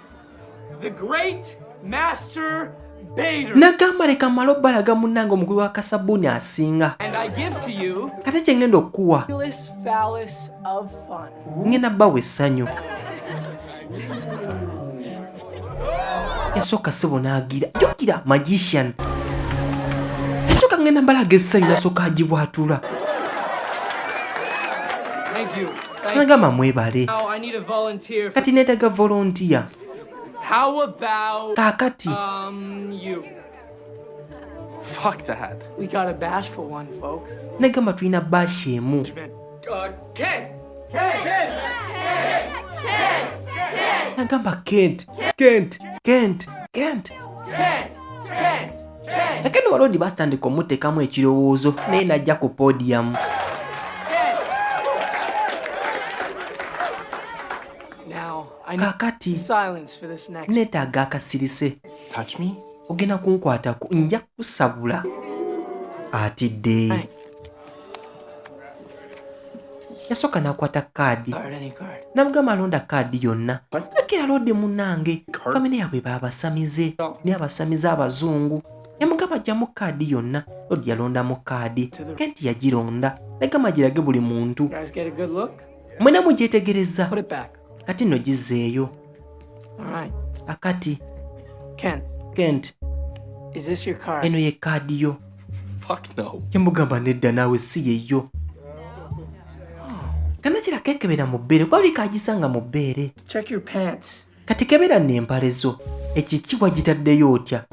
S4: the great master baiter.
S1: Nagamba leka mmale obbalaga munnange omugwi wa kasabbuuni asinga.
S4: And I give to you
S1: Kate kye ngenda okukuwa.
S4: this phallus of fun.
S1: Ngenda bbawa essanyu. Yasooka ssebo n'agira. Jjukira magician. Yasooka ngenda mbalaga essanyu n'asooka agibwatula.
S4: Thank you. Thank
S1: Nagamba mwebale.
S4: Now I need a volunteer.
S1: Kati neetaaga volunteer.
S4: How about
S1: Kaakati.
S4: you?
S2: Fuck that.
S4: We got a bashful one, folks.
S1: Nagamba tulina bash emu.
S4: Ken! Ken! Ken!
S1: Nagamba Kent, Kent, Kent, Kent.
S4: Kent! Kent!
S1: Lakini walodi batandika omuteekamu ekirowoozo naye n'ajja ku podium.
S4: Now, I need
S1: Kaakati
S4: silence for this next.
S1: neetaaga akasirise.
S6: Touch me?
S1: Ogenda kunkwatako nja kusabula. Atidde. Yasooka n'akwata kaadi.
S4: Card, any card.
S1: Namugamba alonda kaadi yonna. Akira lodi munnange. Famire yaabwe baabasamize. Naye abasamize abazungu. Yamugamba ajjamu kaadi yonna. Lodi yalondamu kaadi. Kenti yagironda. Nagamba agirage buli muntu.
S4: You guys get a good look?
S1: Mwena mugyetegereza.
S4: Put it back.
S1: Kati nno gizzeeyo.
S2: All right.
S1: Akati
S2: Ken,
S1: Kent,
S2: is this your card?
S1: Eno ye kaadi yo?
S6: Fuck no.
S1: Kyemugamba nedda naawe, si yeyo. Kanakira kekebera mu bbeere kuba buli kagisanga mu bbeere.
S4: Check your pants.
S1: Kati kebera nno empale zo, ekiki wagitaddeyo otya?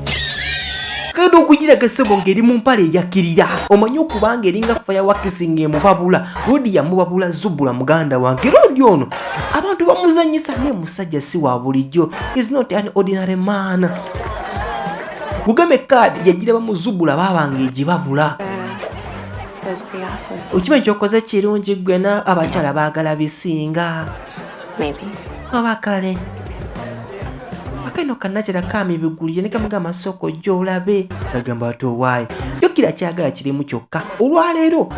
S1: Kagenda okugiraga ssebo ng'eri mu mpale eyakirira, omanyi okubanga eringa fireworks ng'emubabula. Rodi yamubabula zubula muganda wange. Rodi ono abantu bamuzanyisa, naye musajja si wa bulijjo, is not an ordinary man. Gugeme kaadi yagiraba mu zubula baabanga egibabula.
S9: That was pretty awesome.
S1: Okimanyi kyokoze kirungi ggwe na abakyala baagala bisinga.
S9: Maybe.
S1: Oba kale akano kannakyala kamibigulire ne kamugamba sooka ojja olabe, agamba ati owaayi jjukira kyagala kirimu kyokka olwaleero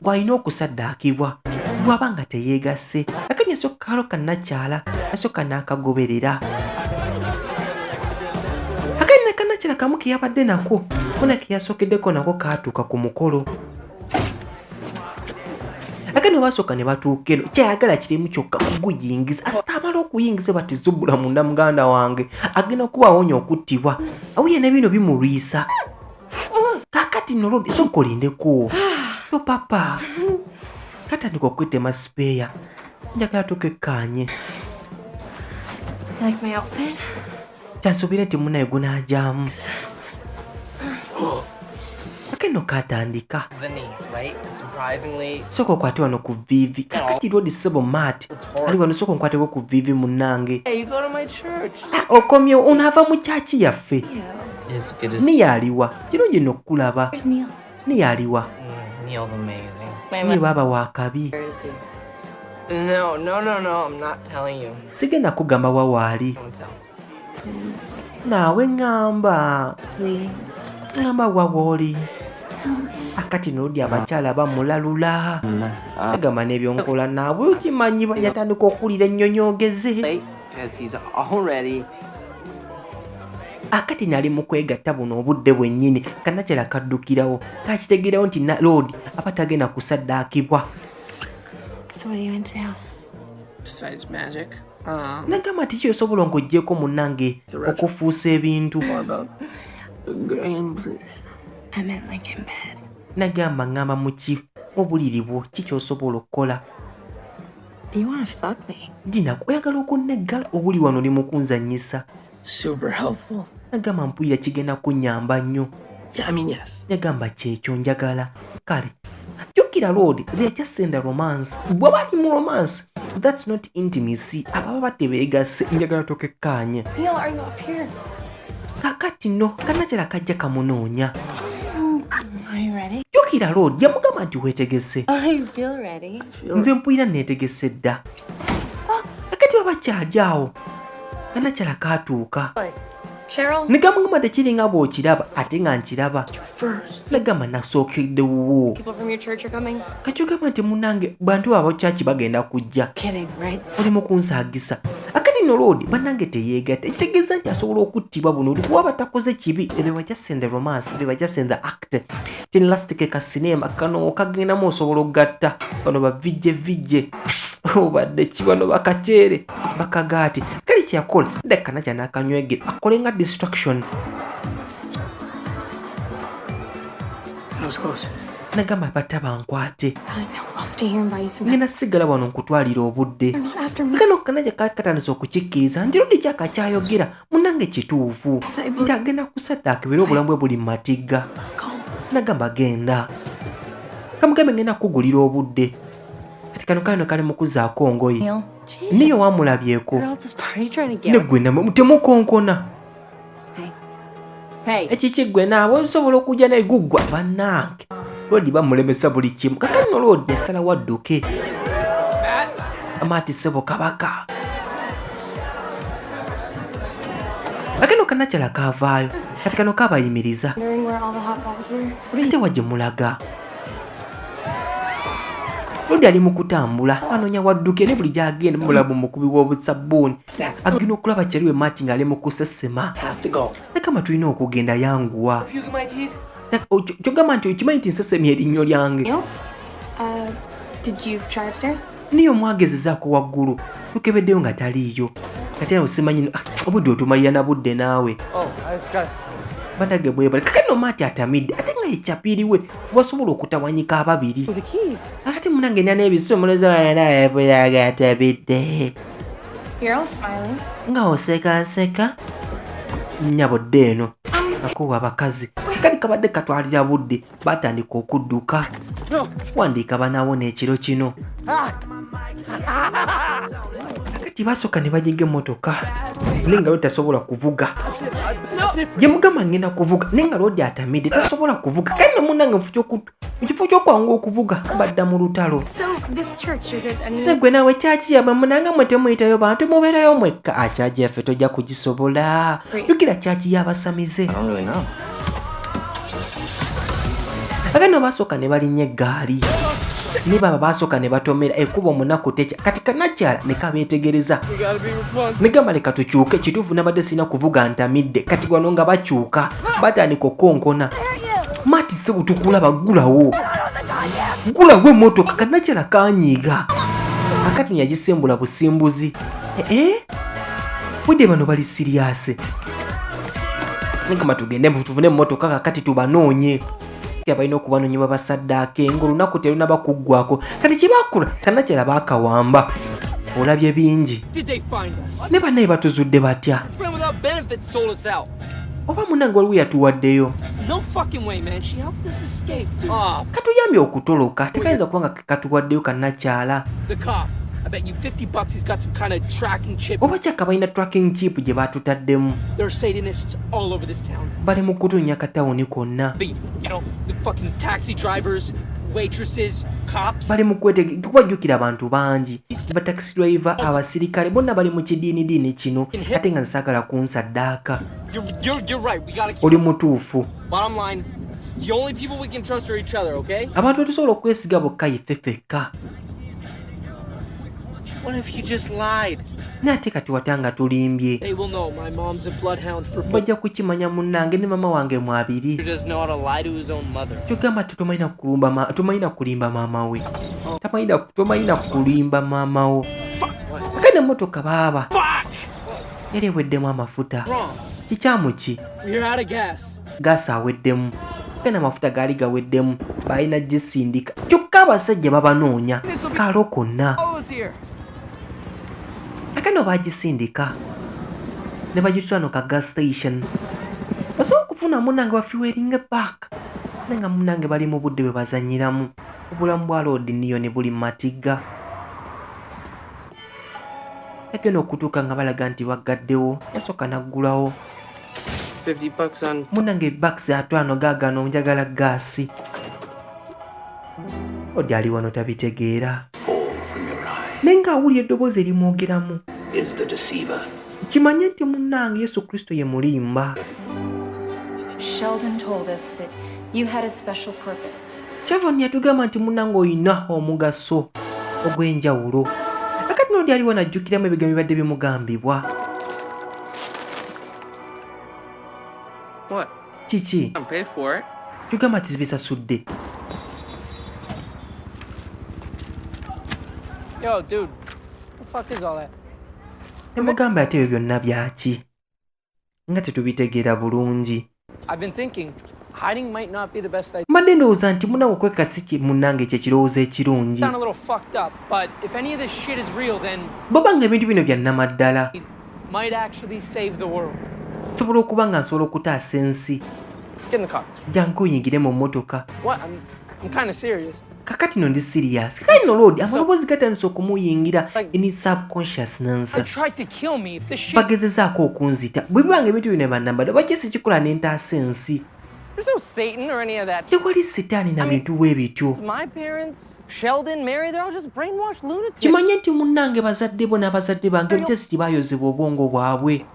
S1: gwalina okusaddaakibwa bw'aba nga teyeegasse. Akanya sokkaalo kannakyala asooka n'akagoberera akanya kannakyala kamu ke yabadde nako muna ke yasookeddeko nako kaatuuka ku mukolo. Ate ne basooka ne batuuka eno, kyayagala kirimu kyokka kuguyingiza. Asita amala okuyingiza bati zubula munda, muganda wange agenda kuba awonya okuttibwa awuye ne bino bimulwisa. Kaakati nno Lodi, sooka olindeko to papa katandika okwetema sipeeya, njagala tukekkaanye.
S9: You like my outfit?
S1: Kyansuubire nti munaye gunaajaamu. Akeno katandika.
S7: The knee, right? Surprisingly,
S1: Sooka okwate wano ku viivi. Kakati Lodi ssebo Matt ali wano, sooka onkwateko ku viivi munnange.
S7: Hey, you go to my church.
S1: Ah, okomyewo onaava mu kyaki yaffe.
S7: It's good to
S1: Niye aliwa? Kirungi nno okukulaba.
S9: Where's Neil?
S1: Niye aliwa?
S7: Neil's amazing.
S1: Niye baaba wakabi.
S2: Where is he?
S7: No, I'm not telling you.
S1: Sigenda kugamba wa waali.
S7: Don't tell.
S9: Please.
S1: Naawe ŋŋamba.
S9: Please.
S1: Ŋŋamba wa wooli. Akati noludi abakyala bamulalula, agamba n'ebyonkola naawe okimanyi, yatandika okuwulira ennyonyoogeze.
S7: Late, because he's already.
S1: Akati nali mu kwegatta buno obudde bwennyini, kannakyala kaddukirawo kakitegeerawo nti Lord aba tagenda kusaddaakibwa.
S9: So what are you into?
S2: Besides magic.
S1: Nagamba nti kyosobola ng'oggyeko munnange okufuusa ebintu?
S2: More about the game plan.
S9: I meant like in bed.
S1: Nagamba ŋŋamba muki mu buliri bwo, ki kyosobola okukola?
S9: You wanna fuck me?
S1: Dina, oyagala okunneggala obuli wano oli mu kunzannyisa?
S2: Super helpful.
S1: Nagamba mpulira kigenda kunnyamba nnyo.
S2: Yeah, I mean, yes.
S1: Yagamba kyekyo njagala. Kale jjukira Lord, they are just in the romance. Bwe bali mu romance, that's not intimacy, ababa batebeegasse. Njagala tokekkaanye.
S9: Neil, are you up here?
S1: Kakati nno kannakyala kajja kamunoonya.
S9: Are you ready?
S1: Jjukira Lord yamugamba nti weetegese?
S9: I feel ready.
S1: Nze mpulira neetegese dda. Akati baba kyali awo, kannakyala kaatuuka.
S9: Cheryl?
S1: Negamugamba tekiringa bw'okiraba ate nga nkiraba.
S2: First.
S1: Nagamba nasookedde wuwo.
S9: People from your church are coming.
S1: Kati ogamba nti munange bantu abakyaki bagenda kujja.
S3: Kidding, right?
S1: Oli mu kunsaagisa. Akati no Lord bannange teyeegatta, ekitegeeza nti asobola okuttibwa buno oli kuba batakoze kibi. They were just in the romance, they were just in the act. Tinlastic ka sinema kano kagendamu osobola okugatta bano bavijje vijje obadde ki bano bakaceere bakagaati. Kale kyeyakola ddakka nakya n'akanywegere akole nga distraction.
S2: That was close.
S1: Nagamba batta bankwate.
S9: No, I'll stay here and buy you some.
S1: Ngenda sigala wano nkutwalira obudde.
S9: They're not after me.
S1: Kano kanaja katandise okukikkiriza nti lodi kyakakyayogera munnange kituufu, nti agenda kusaddaaka era obulamu bwe buli mu matigga.
S9: Go.
S1: Nagamba genda kamugambe ngenda kukugulira obudde. Kati kano kano kali mu kuzaako ngoye.
S8: Neil?
S1: Niyo wamulabyeko?
S2: Girl at this party trying to get
S1: Ne gwe namwe temukonkona.
S8: Hey.
S1: Ekiki gwe naawe osobola okujja naye guggwa bannange. Lodi bamulemesa buli kimu. Kakati no Lodi yasalawo adduke. Amaati ssebo kabaka akano kannakyala kaavaayo. Kati kano kabayimiriza.
S9: Wondering where all the hot guys were.
S1: Ate wa gye mulaga? Lodi ali mu kutambula anoonya wadduke ne buli gyagenda mulabu mukubi w'obusabbuuni agenda okulaba kyaliwe Maati ng'ali mu kusesema.
S2: Have to go.
S1: Nakama tulina okugenda, yanguwa.
S7: Puke in my teeth.
S1: Kyogamba nti okimanyi nti nsesemya erinnyo lyange?
S9: Neil? Did you try upstairs?
S1: Niyo mwagezezaako waggulu, tukebeddeyo nga taliiyo. Kati awo simanyi, ah, obudde otumalira na budde naawe.
S4: Oh, I just gotta.
S1: Banage bwebale. Kakati no Maati atamidde, ate nga yekyapiriwe wasobola okutawanyika ababiri.
S7: The keys.
S1: Akati munange nina n'ebisumuluzo atabidde.
S9: You're all smiling.
S1: Nga osekanseka nnyabo, dde eno akuwa abakazi. Kali kabadde katwalira budde, batandika okudduka. Wandiika banaawona ekiro kino. Akati basooka ne banyiga emmotoka, naye nga lodi tasobola kuvuga. Gye mugamba ngenda kuvuga, naye nga lodi atamidde, tasobola kuvuga. Kale no munnange, mu kifo ky'okwanguwa okuvuga, badda mu lutalo.
S9: So this church, is it any?
S1: Gwe naawe, church yamwe munanga mwe temuyitayo bantu, mubeerayo mwekka. A church yaffe tojja kugisobola. Jjukira church y'abasamize.
S2: I don't really know.
S1: Agano basooka ne balinnya eggaali, ne baba basooka ne batomera ekkubo. Omunaku tekya. Kati kanakyala ne kabeetegereza ne gamba, "Leka tukyuke. Kituufu nabadde sirina kuvuga, ntamidde." Kati wano nga bakyuka, batandika okukonkona. Mati sebo, tukulaba, ggulawo, ggulawo emmotoka. Kanakyala kanyiiga. Akati yagisimbula busimbuzi. Ee, budde bano bali serious. Negamba, "Tugende tuvune emmotoka kakati tubanoonye." Balina okubanoonya babasaddaaka ng'olunaku terunaba kuggwako. Kati kyebakola, kanakyala baakawamba. Olabye bingi.
S4: Did they find us?
S1: Ne bannaye batuzudde batya?
S4: Friend without benefits sold us out.
S1: Oba munange waliwo yatuwaddeyo?
S4: No fucking way, man. She helped us escape, dude. Ah,
S1: Katuyambye okutoloka, tekayinza kuba nga katuwaddeyo kannakyala.
S4: The cop. I bet you $50 he's got some kind of tracking chip.
S1: Oba kyaka balina tracking chip gye batutaddemu.
S4: There are Satanists all over this town.
S1: Bali mu kutunya katawuni konna.
S4: The fucking taxi drivers, waitresses, cops.
S1: Bali mu kubajjukira abantu bangi, ba taxi driver, abasirikale, bonna bali mu kidiinidiini kino, ate nga nsaagala kunsaddaaka.
S4: You're right. We gotta keep.
S1: Oli mutuufu.
S4: Bottom line, the only people we can trust are each other, okay?
S1: Abantu betusobola okwesiga bokka yeffe ffekka.
S7: What if you just lied?
S1: Naye ate kati watya nga tulimbye?
S4: They will know my mom's a bloodhound for
S1: Bajja kukimanya munnange ne mama wange mwabiri.
S7: Who doesn't know how to lie to his own mother?
S1: Kyogamba ti tomalina kulimba maama we. Tomalina kulimba maama wo. Kale emmotoka baaba yali eweddemu amafuta. Kikyamu ki?
S4: We're out of gas.
S1: Gaasi aweddemu. Gana amafuta gaali gaweddemu, balina gisindika. Kyokka abasajja babanoonya kaalo konna.
S4: Follow us here.
S1: Akano bagisindika ne bagitwala no ka gas station, basobola okufuna munange bafuelinge back. Naye nga munange bali mu budde bwe bazanyiramu. Obulamu bwa Lord Niyo ne buli mu matigga. Agenda okutuuka nga balaga nti baggaddewo, yasooka n'aggulawo.
S2: $50 on
S1: Munange bucks 50 gaagano, njagala gaasi. Odi ali wano tabitegeera.
S5: Fall from your eyes
S1: Naye ng'awulira eddoboozi erimwogeramu.
S5: Is the deceiver.
S1: Kimanye nti munnange Yesu Kristo ye mulimba.
S8: Sheldon told us that you had a special purpose.
S1: Sheldon yatugamba nti munnange olina omugaso ogw'enjawulo. Akati nodi aliwo najjukiramu ebigambo bibadde bimugambibwa.
S2: What?
S1: Kiki?
S2: I'm paid for it.
S1: Tugamba nti zibisasudde.
S4: Yo, dude. The fuck is all that?
S1: Nemugamba, ate ebyo byonna byaki nga tetubitegeera bulungi?
S4: I've been thinking hiding might not be the best idea.
S1: Mbadde ndowooza nti munnange okweka si munnange kye kirowoozo ekirungi.
S4: Sound a little fucked up, but if any of this shit is real, then
S1: Bw'oba nga ebintu bino bya nnamaddala,
S4: it might actually save the world.
S1: nsobola okuba nga nsobola okutaasa ensi.
S4: Get in the car.
S1: Jangu oyingire mu mmotoka.
S4: What? I'm kind of serious.
S1: Kakati no ndi serious. Kakati no Lord amaloboozi gatandise okumuyingira in subconsciousness.
S4: They tried to kill me. If this shit,
S1: Bagezezaako okunzita. Bwe biba nga ebintu bino bannambadde, lwaki sikikola ne ntaasa ensi?
S7: There's no Satan or any of that.
S1: Tewali sitaani na bintu bwe bityo.
S7: My parents, Sheldon, Mary, they're all just brainwashed lunatics.
S1: Kimanye nti munnange bazadde bo n'abazadde bange just bayozebwa obwongo bwabwe.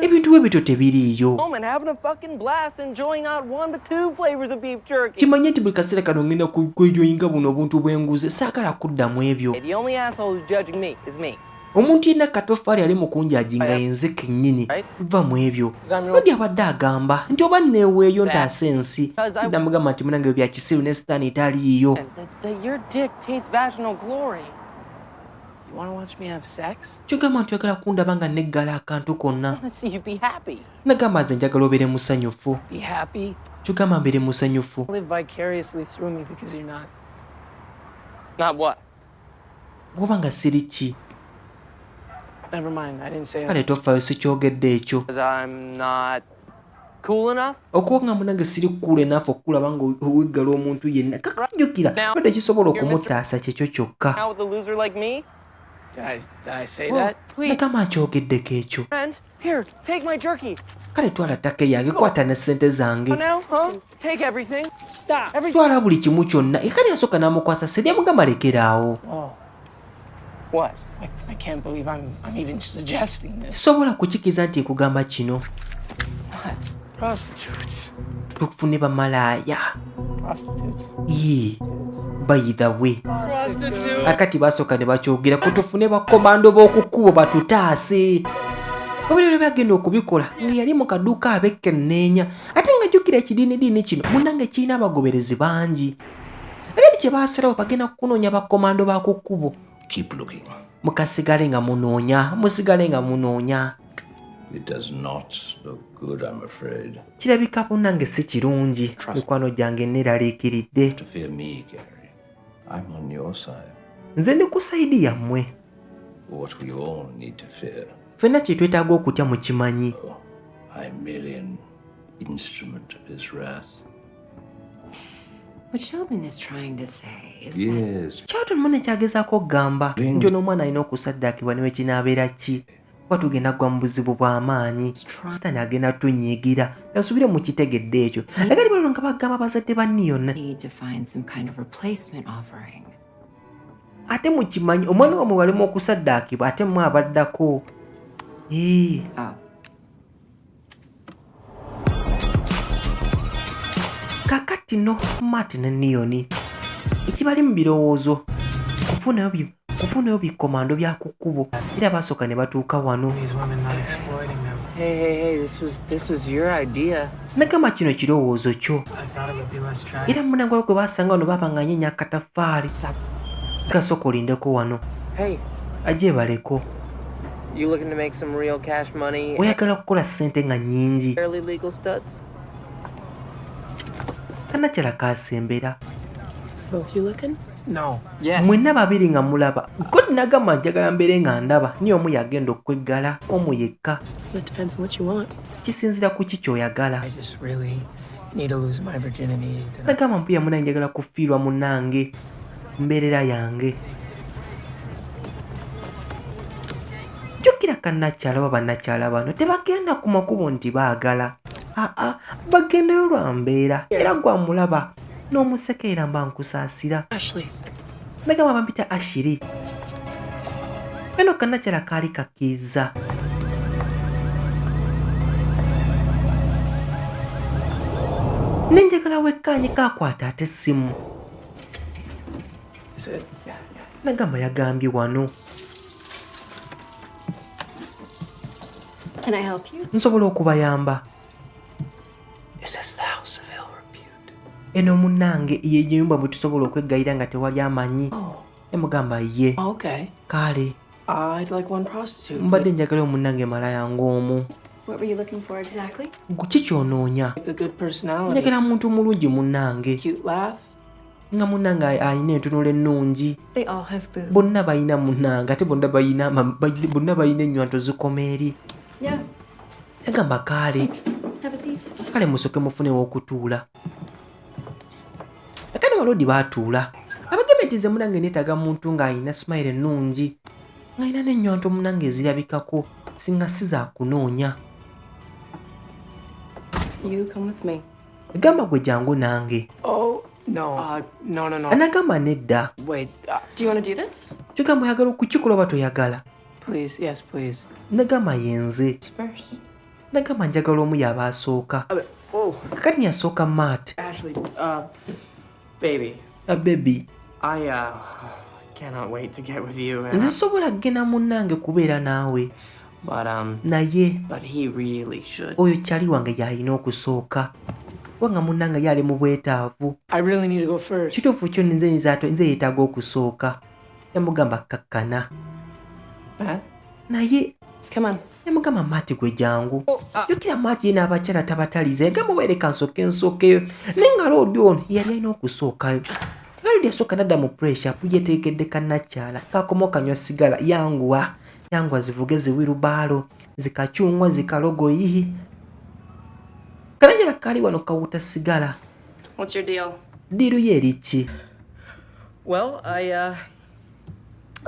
S1: Ebintu bwe bityo tebiriiyo.
S7: Home and having a fucking blast, enjoying not one but two flavors of beef jerky.
S1: Kimanye nti buli kaseera kano ngenda kwejoyinga buno obuntu bwenguze, saagala kuddamu ebyo.
S7: The only asshole who's judging me is me.
S1: Omuntu yenna katofaali ali mu kunjaji nga yenze kennyini, va mu ebyo. Lodi abadde agamba nti oba neeweeyo ntaasa ensi. Namugamba nti munange bya kisiru ne sitaani taliiyo.
S2: That your dick tastes vaginal glory. You wanna watch me have sex?
S1: Kyogamba nti oyagala kundaba nga neggala akantu konna.
S2: I wanna see you be happy.
S1: Nagamba nze njagala obeere musanyufu.
S4: Be happy.
S1: Kyogamba mbeere musanyufu.
S4: Live vicariously through me because you're not.
S2: Not what?
S1: Bw'oba nga siri ki?
S4: Never mind. I didn't say that.
S1: Kale tofaayo, sikyogedde ekyo.
S2: Because I'm not cool enough?
S1: Okuba nga munange siri cool enough okulaba nga oweggala omuntu yenna. Kakajjukira lodde ekisobola okumutaasa kyekyo kyokka.
S2: Now with a loser like me?
S4: Did I say
S2: Well,
S4: that?
S2: please.
S1: Nagamba nkyogeddeko ekyo.
S2: Friend, here, take my jerky.
S1: Kale twala ttaka yange, kwata ne ssente zange.
S2: Now, huh? Take everything.
S4: Stop.
S2: Everything.
S1: Twala buli kimu kyonna. Ekale yasooka n'amukwasa sente, yamugamba lekeraawo.
S4: Oh,
S2: What?
S4: I can't believe I'm even suggesting this.
S1: Sisobola kukikiriza nti nkugamba kino.
S4: Prostitutes.
S1: Tufune bamalaaya.
S4: Prostitutes.
S1: Yee, by the way, akati basooka ne bakyogera ku tufune bakomando b'oku kkubo batutaase. Obuliro bagenda okubikola nga yali mu kaduuka abekkenneenya, ate nga jjukira ekidiinidiini kino munnange kirina abagoberezi bangi. Ate kye baasalawo, bagenda kunoonya bakomando ba ku kkubo.
S5: Keep looking.
S1: Mukasigale nga munoonya, musigale nga munoonya.
S5: It does not look good, I'm afraid.
S1: Kirabika munnange si kirungi, mikwano gyange, neeraliikiridde.
S5: To fear me, Gary. I'm on your side.
S1: Nze ndi ku side yammwe.
S5: What we all need to fear.
S1: Ffenna kye twetaaga okutya mukimanyi.
S5: Oh, I'm merely an instrument of his wrath.
S3: What Sheldon is trying to say is that
S5: Yes,
S1: Charlton munne kyagezaako okugamba nti ono omwana alina okusaddaakibwa ne wekinaabeera ki, kuba tugenda kugwa mu buzibu bw'amaanyi, sitaani agenda tunyiigira. Nasubire mukitegedde ekyo. Akati bano nga bagamba bazadde ba Niyona,
S3: we need to find some kind of replacement offering.
S1: Ate mukimanyi omwana wammwe walimu okusaddaakibwa, ate mmwe abaddako. Ee.
S3: Oh,
S1: Kakati no Matt ne Niyoni ekibali mu birowoozo kufunayo bikomando bya ku kkubo, era basooka ne batuuka wano.
S4: These women not exploiting them.
S2: Hey, hey, hey, this was your idea.
S1: Nagamba kino kirowoozo kyo.
S4: I thought it would be less tragic.
S1: Era munange gwe basanga wano babanganye akataffaali kasooka olindeko wano.
S2: Hey,
S1: Ajje baleko.
S2: you looking to make some real cash money?
S1: Oyagala kukola ssente nga nnyingi?
S2: Fairly legal studs?
S1: Kanakyala kasembera.
S8: Both you looking?
S4: No.
S2: Yes.
S1: Mwenna babiri nga mulaba God nagamba njagala mbeere nga ndaba, niye omu yagenda okweggala omu yekka.
S8: That depends on what you want.
S1: Kisinzira ku ki ky'oyagala.
S4: I just really need to lose my virginity to
S1: Nagamba mpuya munange njagala kufiirwa munnange mbeerera yange. Jjukira kannakyala oba bannakyala bano tebagenda ku makubo nti baagala, aa, bagendayo lwa mbeera. Era gwamulaba n'omusekeera mba nkusaasira.
S8: Ashley.
S1: Nagamba bampita Ashiri. Eno kannakyala kaali kakkiriza. Nenjagala wekkaanye kakwata ate essimu.
S4: Is it? Yeah.
S1: Nagamba yagambye wano.
S8: Can I help you?
S1: Nsobola okubayamba?
S4: Is this the house of ill repute?
S1: Eno munnange ye nyumba mwe tusobola okweggayira nga tewali amanyi.
S4: Oh.
S1: Emugamba ye.
S4: Okay.
S1: Kale.
S4: I'd like one prostitute.
S1: Mbadde njagala omunnange malaya ng'omu.
S9: What were you looking for exactly?
S1: Ki kyonoonya?
S4: Like a good personality.
S1: Njagala muntu mulungi munnange.
S4: Cute laugh.
S1: Nga munnange alina entunula ennungi.
S9: They all have boobs.
S1: Bonna balina munnange, ate bonna balina ennywanto zikoma eri.
S9: Yeah.
S1: Yagamba kaale.
S9: Have a seat.
S1: Kale musooke mufunewo okutuula. Akati balodi baatuula, abagambe nti nze munange neetaaga muntu ng'alina smile ennungi, ng'alina n'ennywanto munange ezirabikako, singa si zaakunoonya.
S8: You come with me.
S1: Gamba gwe jangu nange.
S4: Oh, no. No.
S1: Anagamba nedda.
S4: Wait.
S9: Do you want to do this?
S1: Kyogamba oyagala okukikola oba toyagala?
S4: Please. Yes, please.
S1: Nagamba yenze.
S9: First.
S1: Nagamba njagala omu yaba asooka.
S4: Oh,
S1: Kakati yasooka Matt.
S4: Ashley, baby.
S1: Baby.
S4: I
S2: cannot wait to get with you. And,
S1: Nze sobola kugenda munnange kubeera naawe.
S2: But
S1: Naye
S2: but he really should.
S1: oyo kyali wange y'alina okusooka, kubanga munnange ye ali mu bwetaavu.
S4: I really need to go first.
S1: Kituufu kyo, nze nze yeetaaga okusooka. Yamugamba kakkana.
S2: Matt?
S1: Naye
S9: Come on.
S1: yamugamba, "Maati, gwe jangu." Jjukira Maati ye n'abakyala tabataliza. Yagamba, "Weereka nsooke nsookeyo." Naye nga loodi ono yali alina okusookayo. Loodi yasooka nadda mu pressure yeteekedde kannakyala kakoma okanywa sigala. Yanguwa, yanguwa, zivuge ziwirubaalo, zikacyungwa, zikalogoyi. Kanajala kaali wano kawuta sigala.
S9: What's your deal?
S1: Deal ye eriki?
S2: Well, I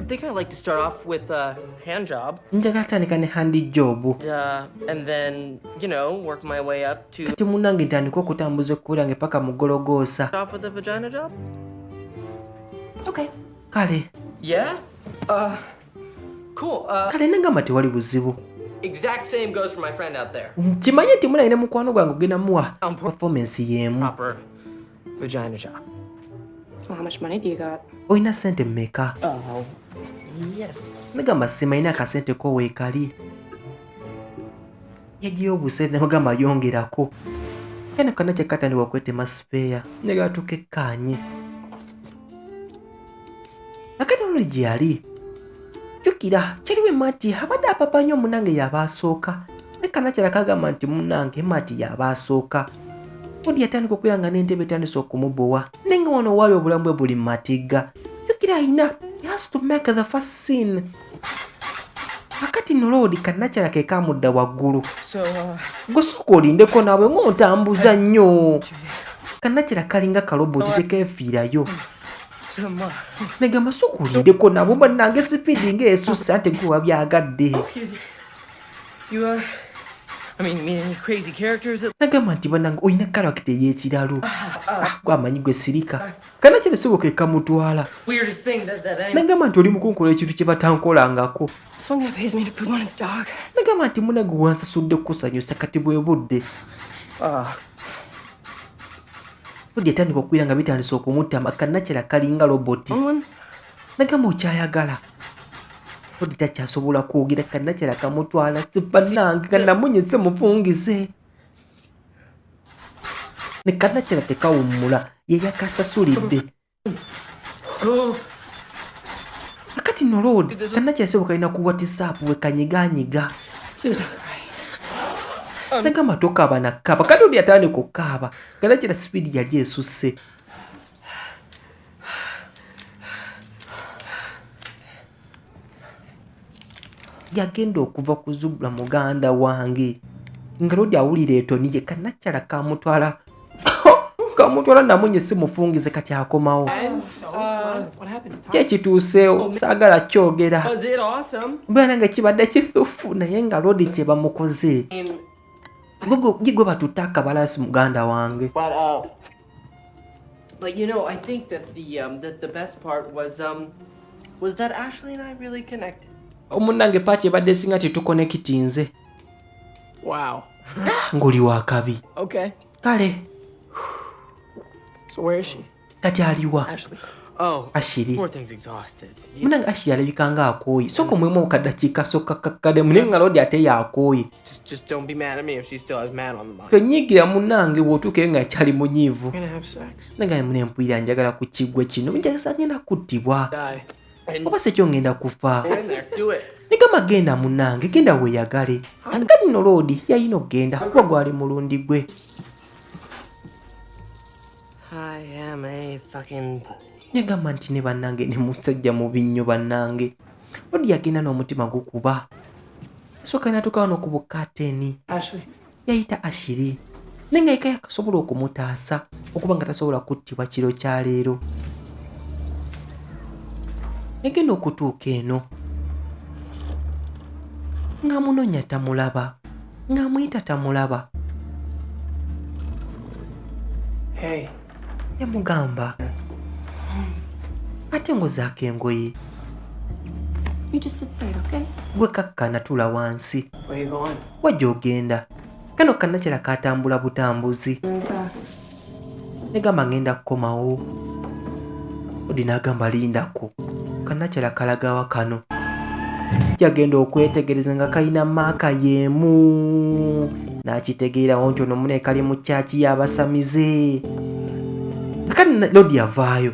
S2: think I'd like to start off with a hand job.
S1: Njagala tandika ne hand job.
S2: And then work my way up to
S1: Kati munnange ntandika okutambuza ekkubo lyange paka mu gologoosa.
S2: Off with a vagina job.
S9: Okay.
S1: Kale.
S2: Yeah? Cool.
S1: Kale, nagamba tewali buzibu.
S2: Exact same goes for my friend out there.
S1: Kimanye nti munaye ne mukwano gwange ogenda muwa performance y'emu.
S2: Proper vagina job.
S9: Well, how much money do you got?
S1: Olina sente mmeka?
S2: Oh, yes.
S1: Nagamba simanyi akasente ko weekali. Yagiyo obusente, namugamba yongerako. Kano kana kyakatandibwa okwetema sipeeya njagala tukekkaanye. Akati oluli gye yali, jjukira kyaliwo Emati abadde apapa nnyo munnange yaba asooka, ne kanakyala kagamba nti munnange Emati yaba asooka. Odi yatandika okubeera nga n'entebe etandise okumubowa, naye nga wano waali obulamu bwe buli mu matigga. Jjukira ayina, he has to make the first scene. Akati nno loodi kannakyala ke kamudda waggulu.
S2: So,
S1: Gwe sooka olindeko naawe ng'ontambuza nnyo. Kannakyala kalinga kaloboti, tekeefiirayo.
S2: some,
S1: Negamba sooka olindeko nabo bannange, speed ng'esusse ate gwe wabyagadde.
S2: You, I mean, meet any crazy characters that
S1: Nagamba nti bannange olina character ey'ekiralu. Ah, gwe amanyi, gwe sirika. Kannakyala sibo ke kamutwala.
S2: Weirdest thing that any
S1: Nagamba nti oli mukunkola ekintu kye batankolangako.
S9: This one guy pays me to poop on his dog.
S1: Nagamba nti munange wansasudde kukusanyusa, kati bwe budde. Odi yatandika okwira nga bitandise okumutama. Kannakyala kalinga roboti.
S9: One?
S1: Nagamba okyayagala? Odi takyasobola kwogera. Kannakyala kamutwala. Si bannange kanamunyise mufungize ne kannakyala tekawummula, ye yakasasulidde.
S2: Oh,
S1: Akati nno loodi kannakyala sebo kalina ku WhatsApp bwe kanyiganyiga.
S9: Please don't cry.
S1: Nagamba tokaaba nakkaaba. Kati odi yatandika okukaaba. Kannakyala speed yali esusse. Yagenda okuva ku zubula muganda wange nga lodi awulira etoni ye. Kannakyala kamutwala, kamutwala namunye si mufungize. Kati akomawo.
S2: And,
S4: What happened?
S1: Kyekituuseewo saagala kyogera.
S2: Was it awesome?
S1: Mbeera nange kibadde kisufu, naye nga lodi kye bamukoze gwe batutte akabalasi muganda wange.
S2: But I think that the best part was that Ashley and I really connected.
S1: Omunnange part ebadde esinga tetukonekitinze.
S4: Wow.
S1: Ng'oli wakabi.
S4: Okay.
S1: Kale.
S4: So where is she?
S1: Kati aliwa?
S4: Ashley.
S2: Oh,
S1: Ashiri.
S2: poor thing's exhausted.
S1: Munange Ashiri alabika nga akooye. Sooka omwemu okadakiika sooka kakkademu, naye nga lodi ate yakooye.
S2: Just don't be mad at me if she still has mad on the mind.
S1: Tonyiigira munnange bw'otuukayo nga akyali munyiivu.
S4: We're gonna have sex.
S1: Nange munempulira njagala ku kiggwe kino, njagala ngenda kuttibwa.
S4: Die.
S2: And
S1: Oba sekyo ngenda kufa.
S2: go in there, do it.
S1: Negamba genda munnange, genda weeyagale. Kati nno loodi yalina okugenda kuba gwali mulundi gwe.
S2: I am a fucking
S1: Yagamba nti ne bannange ne musajja mubi nnyo bannange. Loodi yagenda n'omutima gukuba. Asooka natuukawo n'okubukaateni.
S4: Ashley.
S1: Yayita Ashiri, naye nga yeka yakasobola okumutaasa okuba nga tasobola kuttibwa kiro kya leero. Yagenda okutuuka eno ng'amunoonya tamulaba, ng'amuyita tamulaba.
S4: Hey.
S1: Yamugamba ate ngozaako engoye.
S9: You just sit tight, okay?
S1: Gwe kakkana, tuula wansi.
S4: Where you going?
S1: Wajja ogenda kano kannakyala katambula butambuzi.
S9: Right back.
S1: Negamba ngenda kukomawo. Odi n'agamba lindako. Kanakyala kalagawa kano? Yagenda okwetegereza nga kalina maaka y'emu, n'akitegeerawo nti ono mune kali mu kyaki y'abasamize. Akati Lodi yavaayo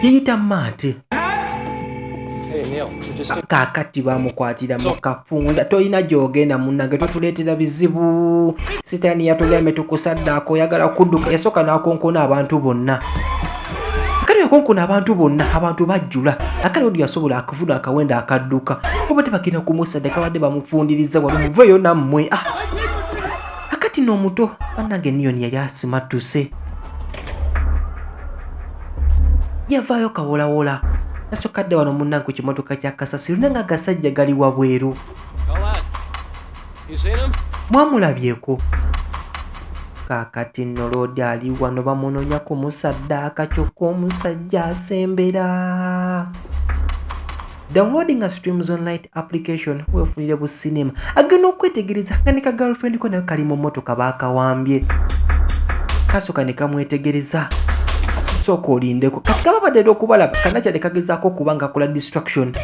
S1: yeyita Matt. Kaakati bamukwatira mu kafunda. Tolina gy'ogenda munnange, totuleetera bizibu. Sitaani yatugambye tukusaddaako, oyagala kudduka. Yasooka n'akonkona abantu bonna. Akati yakonkona abantu bonna, abantu bajjula. Akati odi yasobola akufuna akawenda akadduka, oba tebagenda kumusaddaka, badde bamufundiriza wali muveeyo nammwe. Ah! Akati n'omuto bannange niyoni yali asimattuse, yavaayo kawolawola, nasooka adde wano munnange ku kimotoka kya kasasiro, naye nga agasajja gali wabweru. Mwamulabyeko? Kaakati nno Loodi ali wano bamunoonya kumusaddaaka, kyokka omusajja asembera. Downloading a Streams Online application weefunire bu sinema. Agenda okwetegereza nga ne ka girlfriend ko nayo kali mu mmotoka baakawambye. Kasooka ne kamwetegereza, sooka olindeko. Kati kaba badde okubalaba, kanakyali kagezaako okuba nga akola distraction.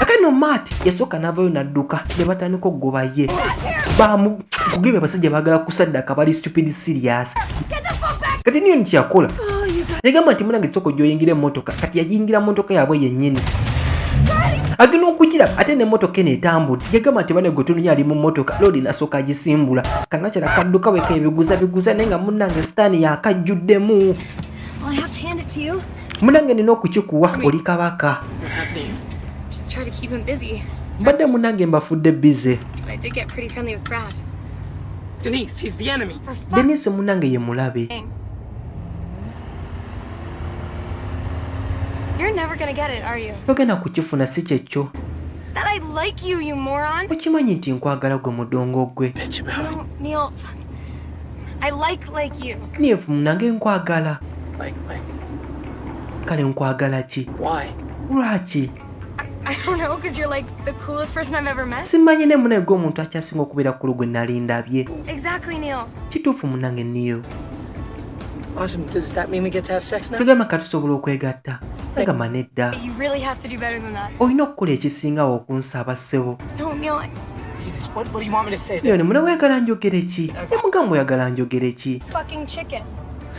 S1: Akano Matt yasooka n'avayo n'adduka, ne batandika okugoba ye. Kugambye abasajja baagala kusaddaka, bali stupid serious. Kati niyo nti yakola yagamba nti munange sooka ojja oyingira emmotoka. Kati yayingira mmotoka yaabwe yennyini, agenda okugiraba ate n'emmotoka eno etambudde. Yagamba nti bane gwe tunonya ali mu mmotoka. Loodi nasooka agisimbula, kanakyala kadduka weka ebiguza biguza, naye nga munnange sitaani yakajjuddemu.
S9: Well, I have to hand it to you.
S1: Munange nina okukikuwa, oli kabaka.
S9: Just try to keep him busy.
S1: Mbadde munange mbafudde busy.
S9: But I did get pretty friendly with Brad.
S4: Denise, he's the enemy.
S9: For fuck's
S1: Denise munange ye mulabe.
S9: sake. You're never gonna get it, are you?
S1: Togenda kukifuna, si kyekyo?
S9: That I like you, you moron.
S1: Okimanyi nti nkwagala gwe mudongo gwe.
S5: Bitch about it.
S9: No, Neil. Fuck. I like you.
S1: Niefu munange nkwagala.
S5: Like,
S1: Kale nkwagala ki?
S5: Why?
S1: Lwaki?
S9: I don't know, because you're like the coolest person I've ever met.
S1: Simanyi, ne munange gwe omuntu akyasinga okubeera kulu gwe nali ndabye.
S9: Exactly, Neil.
S1: Kituufu munange niyo.
S4: Awesome. Does that mean we get to have sex now?
S1: Tugamba ka tusobola okwegatta? Agamba nedda.
S9: You really have to do better than that.
S1: Olina okukola ekisingawo okunsaba, ssebo.
S9: No, Neil.
S4: Jesus, what do you want me to say?
S1: Niyo ne muna oyagala njogere ki? Yamugamba oyagala njogere ki?
S9: Fucking chicken.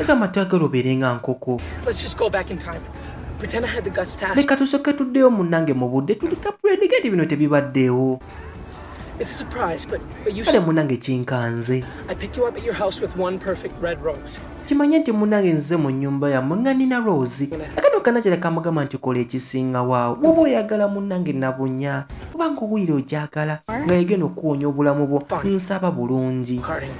S1: Agamba twagala obeere nga nkoko.
S4: Let's just go back in time. Pretend I had the guts to ask.
S1: Leka tusooke tuddeyo munnange mu budde, tulika predicate bino tebibaddeewo.
S4: It's a surprise, but you.
S1: Kale munnange kinkanze.
S4: I pick you up at your house with one perfect red rose.
S1: Kimanye nti munnange nze mu nnyumba yammwe nga nina rose. Akano kanakyala kamugamba nti kola ekisinga waawo woba oyagala munnange nabunya, kubanga owulira ogyagala nga yegenda okuwonya obulamu bwo. Nsaba bulungi.
S4: Karting,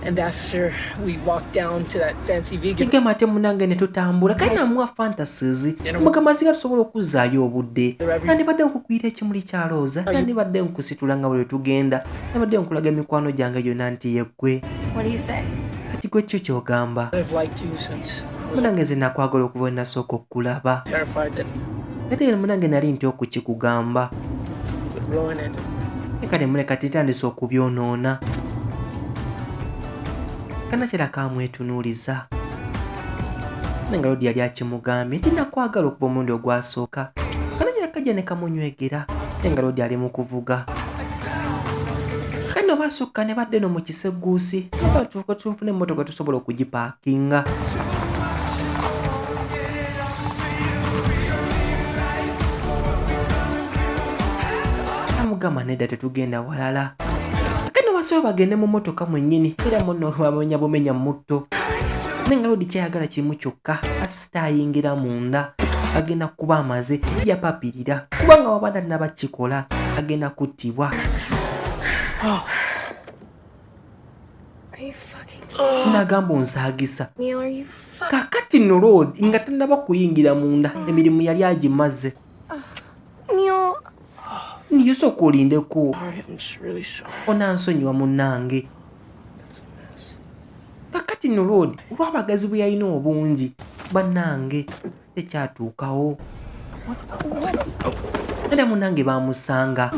S4: and after we walk down to that fancy vegan.
S1: Egamba ate munnange ne tutambula kale namuwa fantasies. Mugamba singa tusobola okuzzaayo obudde, nandibadde nkugwira ekimuli kya rooza, nandibadde nkusitula nga buli tugenda, nandibadde nkulaga emikwano gyange gyonna nti yeggwe.
S9: What do you say?
S1: Kati gwe kyo kyogamba?
S4: I've liked you since I was
S1: Munange nze nakwagala okuva we nasooka okukulaba.
S4: terrified that
S1: Ate munange nali nti okukikugamba
S4: would ruin it.
S1: Kale mune kati ntandise okubyonoona. Kanakyera kamwetunuuliza naye nga Lodi yali akimugambye nti nakwagala okuva omulundi ogwasooka. Kanakyera kajja ne kamunywegera naye nga Lodi ali mu kuvuga. Kano basukka ne badde no mu kisegguusi tufune emmotoka tusobola okugipaakinga. Amugamba nedda, tetugenda walala. Kano basobola bagende mu mmotoka mwennyini, era muno bamenya bumenya mutto, naye nga Lodi kyayagala kimu kyokka, asita ayingira munda agenda kuba amaze yapapirira, kubanga waba tannaba kikola agenda kuttibwa.
S9: Are you fucking kidding
S1: Nagamba onsaagisa.
S9: Neil, are you fucking
S1: Kakati nno Lodi nga tannaba kuyingira munda, emirimu yali agimaze.
S9: Neil?
S1: Niyo sooka olindeko.
S5: Sorry, I'm just really sorry.
S1: Onansonyiwa munnange.
S5: That's a mess.
S1: Kakati nno Lodi olw'abagazi bwe yalina obungi bannange tekyatuukawo era munnange bamusanga.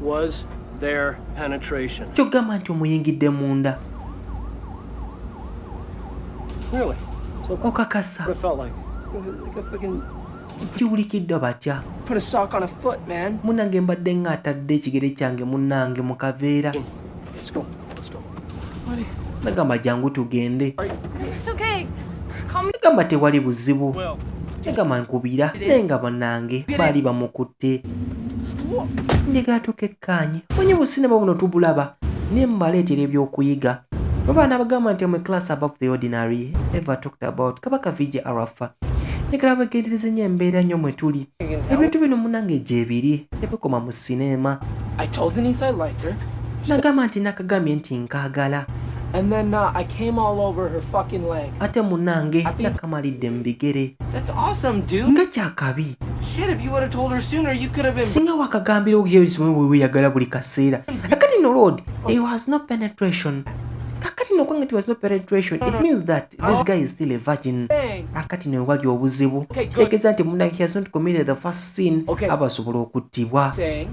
S6: Was there penetration?
S1: Kyogamba nti omuyingidde munda?
S6: Really?
S1: Okakasa?
S4: What it felt like. Like a fucking
S1: Kiwulikiddwa batya?
S4: put a sock on a foot, man.
S1: Munnange, mbadde ng'atadde ekigere kyange munnange mu kaveera.
S4: Let's go. Let's go.
S1: Nagamba, jangu tugende.
S9: It's okay. Call me.
S1: Nagamba, tewali buzibu. Nagamba, nkubira. Naye nga bannange baali bamukutte. Njagala tukekkaanye. Manyi businema buno tubulaba, naye mubaleetera ebyokuyiga. Babaana bagamba nti, "Am a class above the ordinary ever talked about." Kabaka VJ Arafa. Njagala bagendereze nnyo embeera nnyo mwe tuli. Ebintu bino munange gyebiri, tebikoma mu sineema.
S4: I told Denise I liked her.
S1: Nagamba nti nakagambye nti nkaagala.
S4: And then I came all over her fucking leg.
S1: Ate munnange nakamalidde mu bigere.
S7: That's awesome, dude.
S1: Nga kyakabi.
S7: Shit, if you would have told her sooner, you could have been.
S1: Singa wakagambira okuyebisimu weyagala buli kaseera. Kakati no, lord, there was no penetration. Kakati no, kwanga was no penetration, it means that this guy is still a virgin.
S4: Bang.
S1: Akati ne wali obuzibu.
S4: Okay, good.
S1: Kitegeeza nti munnange he has not committed the first sin.
S4: Okay.
S1: Aba asobola okuttibwa.
S4: Saying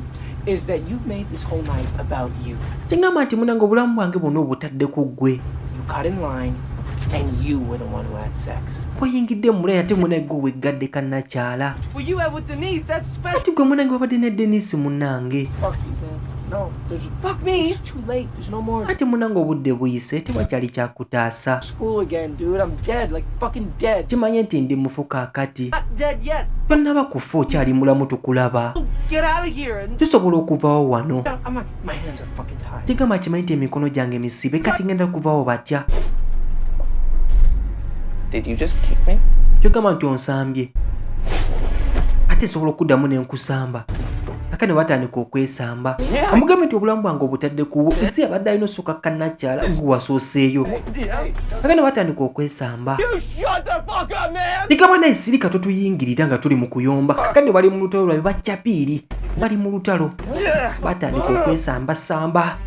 S4: is that you've made this whole night about you.
S1: Kyengamba nti munnange obulamu bwange bwonna obutadde ku ggwe.
S4: You cut in line, and you were the one who had sex.
S1: Wayingidde mulayi, ate munnange gwe weggadde kannakyala.
S7: Well, you had with Denise. That's special.
S1: Ati gwe munnange wabadde ne Denisi munnange.
S4: Fuck you, man. No, there's
S7: Fuck me.
S4: It's too late. There's no more
S1: Ate munnange obudde buyise, tewakyali kyakutaasa.
S4: school again, dude. I'm dead, like fucking dead.
S1: Kimanye nti ndi mufu kaakati.
S7: Not dead yet.
S1: Tonnaba kufa, okyali mulamu, tukulaba.
S7: Get out of here. And
S1: Tusobola okuvaawo wano.
S4: I'm not, my hands are fucking tied.
S1: Tegamba kimanyi nti emikono gyange misibe, kati ngenda kuvaawo batya?
S2: Did you just kick me?
S1: Kyogamba nti onsambye? Ate nsobola okuddamu ne nkusamba. Aka ne batandika okwesamba. Amugambe nti obulamu bwange obutadde kubo, ensi yabadde alina osooka kannakyala, gwe wasooseeyo. Aka ne batandika okwesamba.
S7: Shut the fuck up, man.
S1: Ligamba naye sirika, totuyingirira nga tuli mu kuyomba. Kakati bali mu lutalo lwabe, bacapiiri bali mu lutalo, batandika okwesambasamba.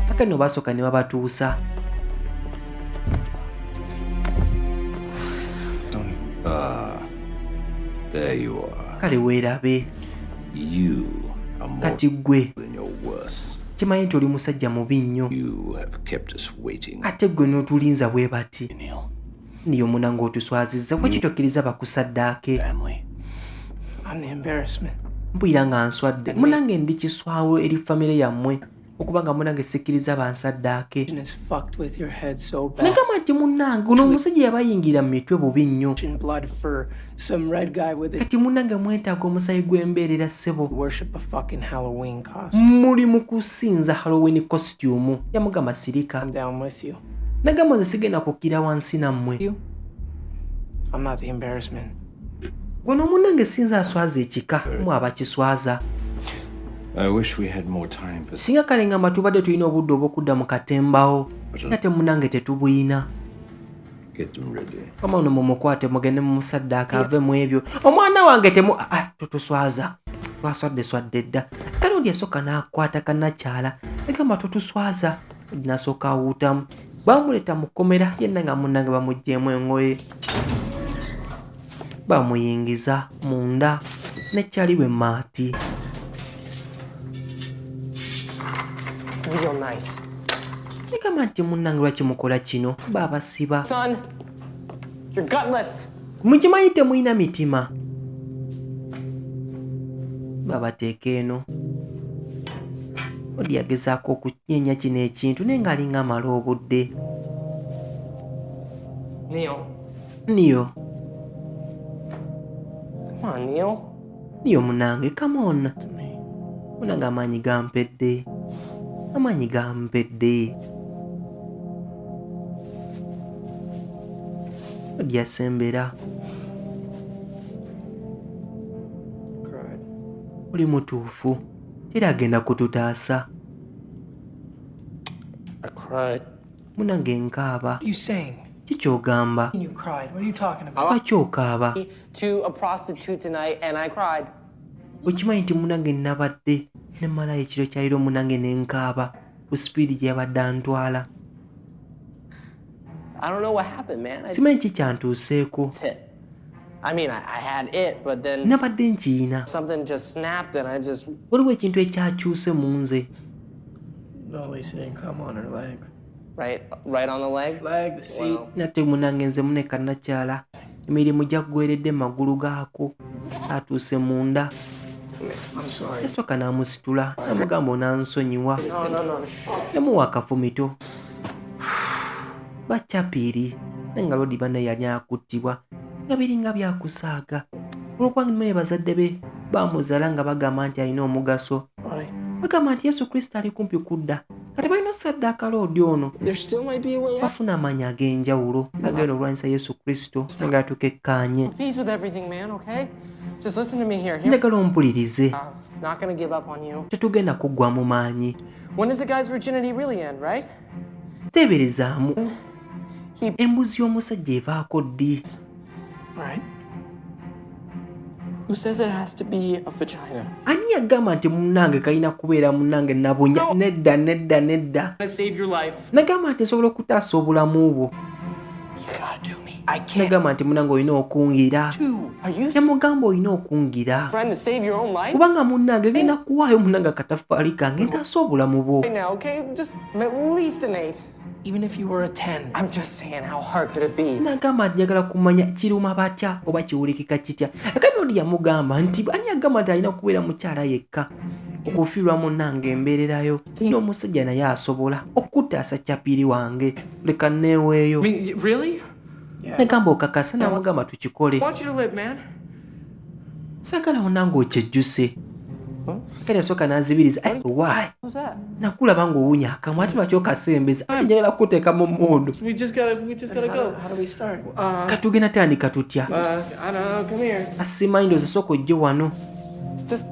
S1: Kakati no basooka ne babatuusa.
S5: Don't even. Ah, there you are.
S1: Kale weerabe.
S5: You are more
S1: Kati gwe
S5: than your worst.
S1: Kimanyi nti oli musajja mubi nnyo.
S5: You have kept us waiting,
S1: Ate gwe n'otulinza bwe bati.
S5: Neil.
S1: Niyo munange otuswazizza, lwaki tokkiriza bakusaddaake?
S5: Family.
S4: I'm the embarrassment.
S1: Mpulira nga nswadde munange, ndi kiswawo eri famire yammwe okuba nga munange sikkiriza bansaddaake.
S4: Has fucked with your head so bad.
S1: Nagamba nti munnange ono omusajja yabayingira mu mitwe bubi nnyo.
S4: Blood for some red guy with a
S1: Kati munnange mwetaaga omusayi gw'embeerera, ssebo.
S4: Worship a fucking Halloween costume.
S1: Muli mu kusinza Halloween costume. Yamugamba, sirika.
S4: I'm down with you.
S1: Nagamba, nze sigenda kukkira wansi nammwe.
S4: You? I'm not the embarrassment.
S1: Gweno munnange sinza aswaza ekika, mu abakiswaza.
S5: I wish we had more time for
S1: Singa kale ngamba tubadde tulina obudde obw'okudda mu katembawo, ate munnange tetubuyina.
S5: Get them ready.
S1: Kama ono mumukwate, mugende mumusaddaaka ave mu ebyo. Omwana wange temu ah, totuswaza, twaswadde swadde dda. Kale oli yasooka n'akwata kannakyala, egamba totuswaza. Nasooka awuutamu, bamuleeta mu kkomera yenna nga munnange bamuggyemu engoye, bamuyingiza munda nekyaliwe maati.
S7: Real nice.
S1: Negamba nti munnange lwaki mukola kino? Baabasiba.
S7: Son, you're gutless.
S1: Mukimanyi temulina mitima. Babateeka eno. Odi yagezaako okunyeenya kino ekintu, naye ng'alinga amala obudde.
S7: Neil.
S1: Niyo.
S7: Come on, Neil.
S1: Niyo munange, come on munange, amaanyi gampedde, amaanyi gampedde. Odi yasembera.
S4: Cried.
S1: Oli mutuufu, teri agenda kututaasa.
S2: I cried.
S1: Munange nkaaba.
S4: What are you saying?
S1: Kikyogamba?
S4: You cried. What are you talking about?
S1: Lwaki okaaba?
S7: To a prostitute tonight, and I cried.
S1: Okimanyi nti munange nabadde ne malayo ekiro kyaliro, munange nenkaaba ku sipiidi gye yabadde antwala.
S2: I don't know what happened, man. I
S1: Simanyi ki kyantuuseeko.
S2: it. I mean, I had it, but then
S1: Nabadde nkiyina.
S2: Something just snapped, and I just
S1: Waliwo ekintu ekyakyuse mu nze.
S4: Well, at least it didn't come on her leg.
S7: Right, right on the leg.
S2: Leg, the seat.
S1: Nate munange nze muneka nakyala emirimu gyaggweredde magulu gaako saatuuse munda.
S2: I'm sorry.
S1: Yasooka n'amusitula namugamba onansonyiwa.
S7: No, no, no.
S1: Yamuwa akafumito bacapiiri naye nga Lodi banne yali akuttibwa nga biringa byakusaaga olwokubanga mmere bazadde be baamuzaala nga bagamba nti alina omugaso. Bagamba nti Yesu Kristo ali kumpi kudda kati balina osaddaaka Loodi ono
S7: There still might be a way out.
S1: bafuna amaanyi ag'enjawulo agenda okulwanyisa Yesu Kristo nga tukekkaanye.
S7: Peace with everything, man, okay? Just listen to me here. Here.
S1: Njagala ompulirize.
S7: I'm not gonna give up on you.
S1: Tetugenda kuggwa mu maanyi.
S7: When does a guy's virginity really end, right?
S1: Teeberezaamu
S7: He
S1: embuzi y'omusajja evaako ddi?
S2: Right.
S7: Who says it has to be a vagina?
S1: Ani yagamba nti munnange kalina kubeera munnange nabunya? Nedda, nedda, nedda.
S2: I'm gonna save your life.
S1: Nagamba nti nsobola okutaasa obulamu bwo.
S7: You gotta do me.
S2: I can't.
S1: Nagamba nti munnange olina okungira.
S7: Two. Are you
S1: Yamugamba olina okungira
S7: friend to save your own life?
S1: kubanga munnange genda kuwaayo munnange akataffaali kange ntaasa obulamu bwo.
S7: Right now, okay? Just at least an 8.
S2: Even if you were a 10.
S7: I'm just saying, how hard could it be?
S1: Nagamba nti njagala kumanya kiruma batya oba kiwulikika kitya. Akati oli yamugamba nti ani yagamba nti alina kubeera mukyala yekka okufiirwa munnange embeererayo n'omusajja naye asobola okutaasa chapiri wange leka neeweeyo.
S7: I mean, really?
S2: Yeah.
S1: Nagamba okakasa namugamba tukikole.
S7: I want you to live, man.
S1: Saagala munnange okyejjuse. Kati yasooka n'azibiriza why?
S7: What was that?
S1: Nakulaba ng'owunya akamwa ate lwaki okasembeza ate njagala kukuteeka mu mundu.
S7: We just gotta go.
S2: How do we start?
S1: Katugenda tandika tutya?
S7: I don't know. Come here.
S1: Asimanyi ndowooza sooka ojje wano.
S7: Just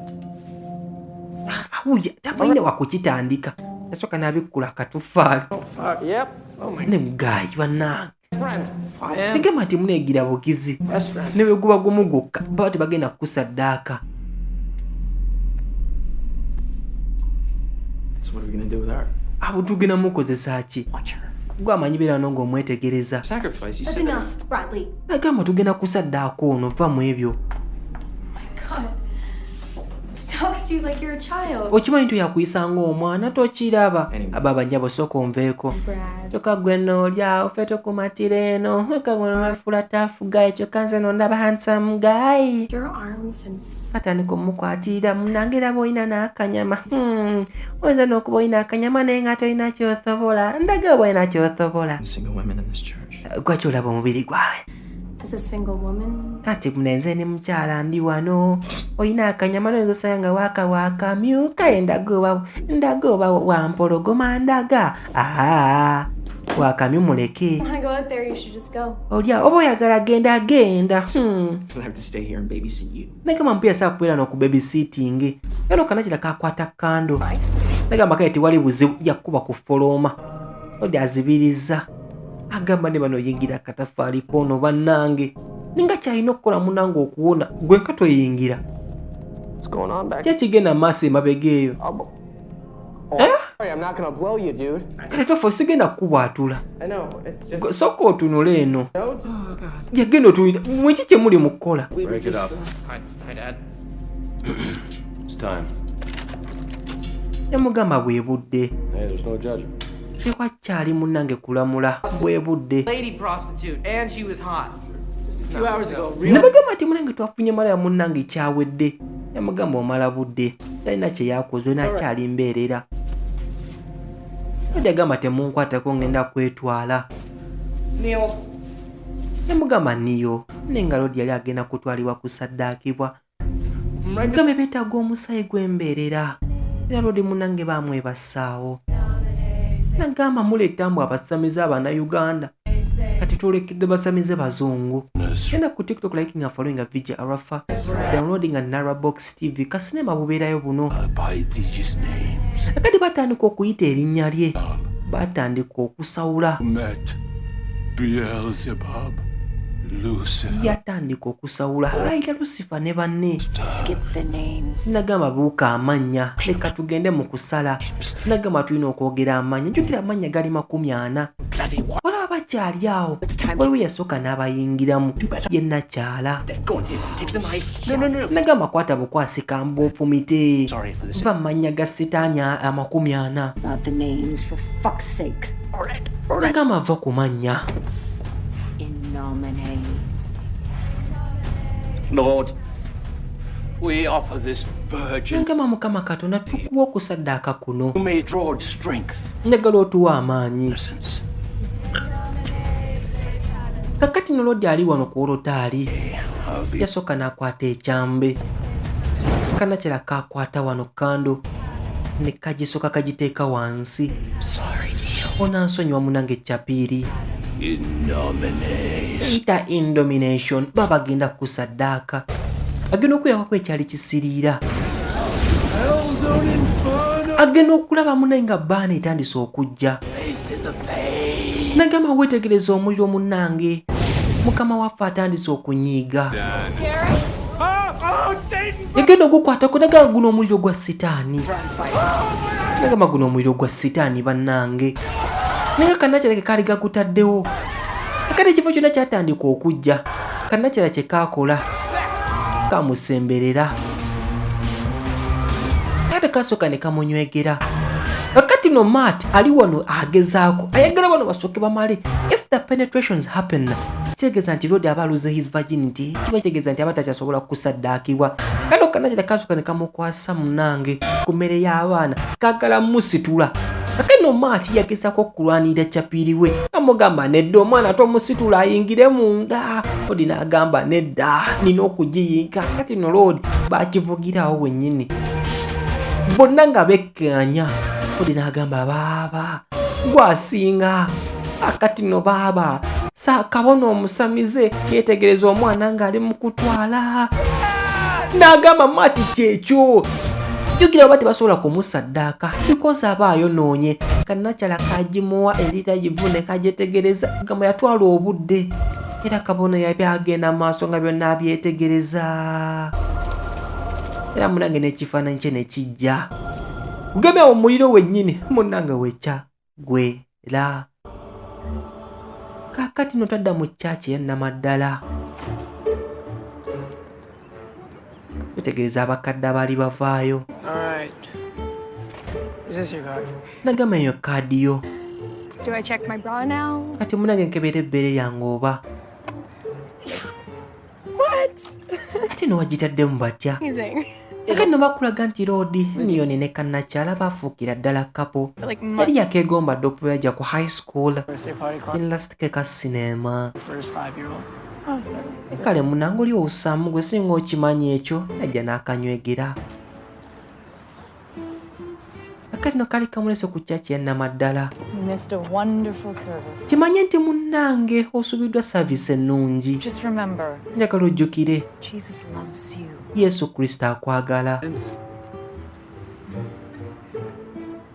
S1: Awuya tamanyi wakukitandika. Yasooka n'abikkula akatuffaali.
S2: Oh fuck.
S7: yep.
S2: Oh my
S1: Ne mugaayi bannange.
S7: Friend.
S2: I am
S1: Nagamba nti muneegira bugizi.
S2: best friend.
S1: Ne bwe guba gumu gwokka baba tebagenda kukusaddaaka.
S2: So what are we gonna do with her?
S1: Abo tugenda mukozesa ki?
S2: Watch her.
S1: Gwe amanyi beera wano ng'omwetegereza.
S2: Sacrifice. You
S10: That's
S2: said that.
S10: enough, Bradley.
S1: Nagamba tugenda kusaddaaka ono va mu ebyo.
S9: God. He talks to you like you're a child.
S1: Okimanyi nti yakuyisa ng'omwana tokiraba. Aba abanjabo sooka onveeko.
S9: Brad.
S1: Kyokka gwe n'olya ofe tokumatira eno kyokka gwe nowefuula tough guy kyokka nze nondaba handsome guy.
S9: Your arms and
S1: Katandika omukwatirira munnange era bw'olina n'akanyama. Oyinza n'okuba olina akanyama naye nga tolina ky'osobola. Ndaga oba olina ky'osobola.
S2: Single women in this church.
S1: Gwaki olaba omubiri gwawe?
S9: as a single woman.
S1: Kati munenze ne mukyala ndi wano olina akanyama noyinza osanga nga waaka wakamyuka ndaga oba wampologoma ndaga aa wakamyu muleke.
S9: Want to go out there, you should just go.
S1: Olya oba oyagala genda genda.
S2: Doesn't have to stay here and babysit you.
S1: Nagamba mpuya saa kubeera n'okubabysitting era okanakira kakwata kando. Nagamba kale tewali buzibu yakuba ku folooma odi azibiriza agamba ne bano oyingira akataffaali koono bannange ninga kyalina okukola munnange okuwona gwe nka toyingira.
S7: What's going on back?
S1: Ki ekigenda mu maaso emabega eyo?
S7: Oh, sorry, I'm not gonna blow you, dude.
S1: Kale tofa sigenda kukubwatula.
S7: I know. It's just
S1: Sooka otunule eno.
S7: no.
S2: Oh god.
S1: Yagenda otunulira mweki kye muli mu kukola.
S2: We were
S6: Break it
S2: just
S6: up.
S7: Hi, hi, Dad.
S6: It's time.
S1: Yamugamba bwe budde.
S6: Hey, there's no judgment.
S1: Tewakyali munnange kulamula bwe budde.
S7: Lady prostitute, and she was hot.
S2: just a few hours ago. Real
S1: Nabagamba nti munnange twafunye malaya munnange kyawedde. Yamugamba omala budde talina kye yakoze nakyali mbeerera. Odi agamba temunkwatako ngenda kwetwala.
S7: Neil.
S1: Yamugamba niyo naye nga Lodi yali agenda kutwalibwa kusaddaakibwa.
S7: Right
S1: Gambe beetaaga omusaayi gw'embeerera. Era Lodi munnange baamwebasaawo. Nagamba muleeta mbu abasamize Abannayuganda. Kati twolekedde basamize bazungu. Genda ku TikTok liking and following VJ Arafa. Downloading and Nara Box TV. Kasinema bubeerayo buno.
S5: By these names,
S1: Kati batandika okuyita erinnya lye. Batandika okusawula.
S5: met Beelzebub, Lucifer.
S1: Yatandika okusawula ayita Lucifer ne banne.
S3: Skip the names.
S1: Nagamba buuka amannya leka tugende mu kusala. Nagamba tulina okwogera amannya jjukira amannya gali 40.
S5: Bloody what?
S1: Olaba bakyali awo
S3: It's time to
S1: waliwo yasooka n'abayingiramu ye nakyala.
S5: Go on, take the knife. No, no, no.
S1: Nagamba kwata bukwasi kamba ofumite.
S5: Sorry for this.
S1: Va mu mannya ga sitaani 40.
S3: about the names, for fuck's sake.
S1: Nagamba ava ku mannya.
S3: In nomine.
S5: Lord, we offer this virgin.
S1: Nagamba Mukama Katonda, tukuwa okusaddaaka kuno.
S5: You may draw strength.
S1: Njagala otuwa amaanyi.
S5: Innocence.
S1: Kakati no Lodi ali wano ku olotaali.
S5: Of the
S1: Yasooka n'akwata ekyambe kanakyala kakwata wano kando ne kagisooka kagiteeka wansi.
S5: Sorry,
S1: Onansonyiwa munange Chapiiri.
S5: In nomine.
S1: Eyita indomination baba bagenda kusaddaaka agenda okweyakako ekyali kisiriira agenda okulaba munaye nga baana etandise okujja. Nagamba weetegereza omuliro munnange, mukama waffe atandise okunyiiga. Yagenda ogukwatako nagamba guno omuliro gwa sitaani, nagamba guno omuliro gwa sitaani bannange. Naye nga kannakyala ke kaali gagutaddewo. Akati ekifo kyonna kyatandika okujja. Kannakyala kye kaakola kamusemberera ate kasooka ne kamunywegera. Kakati no Matt ali wano agezaako ayagala bano basooke bamale. If the penetrations happen, kitegeeza nti Lodi aba aluze his virginity, kiba kitegeeza nti aba takyasobola kusaddaakibwa. Kano kannakyala kasooka ne kamukwasa munange ku mmere y'abaana kagala musitula. Kakati no Matt yagezaako okulwanirira Chapiiri we, amugamba nedda omwana tomusitula ayingire munda. Lodi n'agamba nedda nina okugiyinka. Kati no Lodi bakivugirawo wennyini bonna nga bekkaanya. Lodi n'agamba baaba gwasinga. Akati no baaba saakabona omusamize yeetegereza omwana ng'ali mu kutwala n'agamba Mati kyekyo jjukira oba tebasobola kumusaddaaka because aba ayonoonye. Kannakyala kagimuwa erita givune kagyetegereza gamba yatwala obudde era kabona yabyagenda maaso nga byonna abyetegereza era munange n'ekifaananyi kye ne kijja kugemya omuliro wennyini munnange wekya gwe la. Kaakati no tadda mu kyaki eyannamaddala wetegereza abakadde abaali bavaayo.
S2: All right. Is this your card?
S1: Nagamba eyo kaadi yo.
S9: Do I check my bra now?
S1: Kati munange nkebera ebbeere lyange oba?
S9: What?
S1: Ate nowagitaddemu batya?
S9: Amazing.
S1: Eka nno bakulaga nti Loodi niyoni ne kannakyala bafuukira ddala couple.
S9: For like
S1: Yali
S9: months.
S1: yakeegomba dda okuva yajja ku high school.
S2: Birthday party clock
S1: Last ke ka sinema.
S2: for his 5-year-old.
S9: Awesome.
S1: Kale munange oli owusaamu gwe singa okimanyi ekyo najja n'akanywegera. Akati no kaali kamulese ku kyaki yannamaddala.
S8: You missed a wonderful service.
S1: Kimanye nti munnange osubiddwa saavisi ennungi.
S8: Just remember,
S1: Njagala ojjukire
S8: Jesus loves you.
S1: Yesu Kristo akwagala.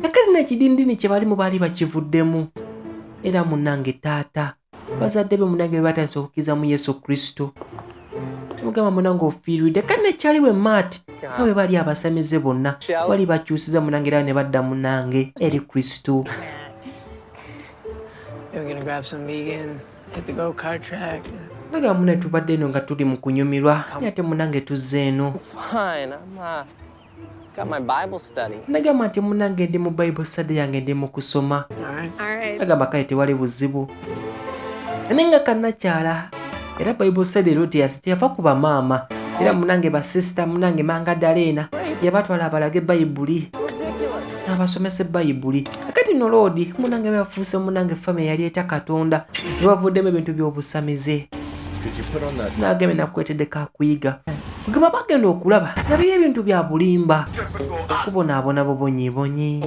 S1: Kakati n'ekidindini kye balimu baali bakivuddemu era munnange taata bazadde be munnange be batandise okukkiriza mu Yesu Kristo. Tumugamba munnange ofiiridde kati nekyali we Matt nga bwe bali abasamize bonna bali bakyusiza munnange era ne badda munnange eri Kristo.
S2: We're gonna grab some vegan, hit the go-kart track.
S1: Nagamba munne tubadde eno nga tuli mu kunyumirwa naye ate munnange tuzze eno.
S7: Fine, I'm got my Bible study.
S1: Nagamba nti munnange ndi mu Bible study yange ndi mu kusoma.
S2: All right.
S9: All right.
S1: Nagamba kale tewali buzibu. Naye nga kannakyala era Bible study era teyava ku bamaama era munnange basisita munnange Mangadaleena yabatwala abalage Bayibuli n'abasomesa Bayibuli. Kakati no Loodi munnange bafuuse munnange family yali etya Katonda ne bavuddemu ebintu by'obusamize.
S6: Could you put on that?
S1: N'agambye nakuleetedde kakuyiga. Kugamba bagenda okulaba nga biri ebintu bya bulimba kubonaabona bubonyibonyi.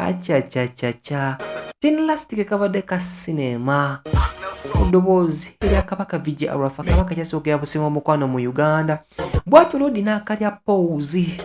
S1: Acacacaca tinlastic kabadde ka sinema ku ddoboozi erya Kabaka VJ Arafa kabaka kyasookera businga omukwano mu Uganda. Bw'atyo Loodi n'akalya pose.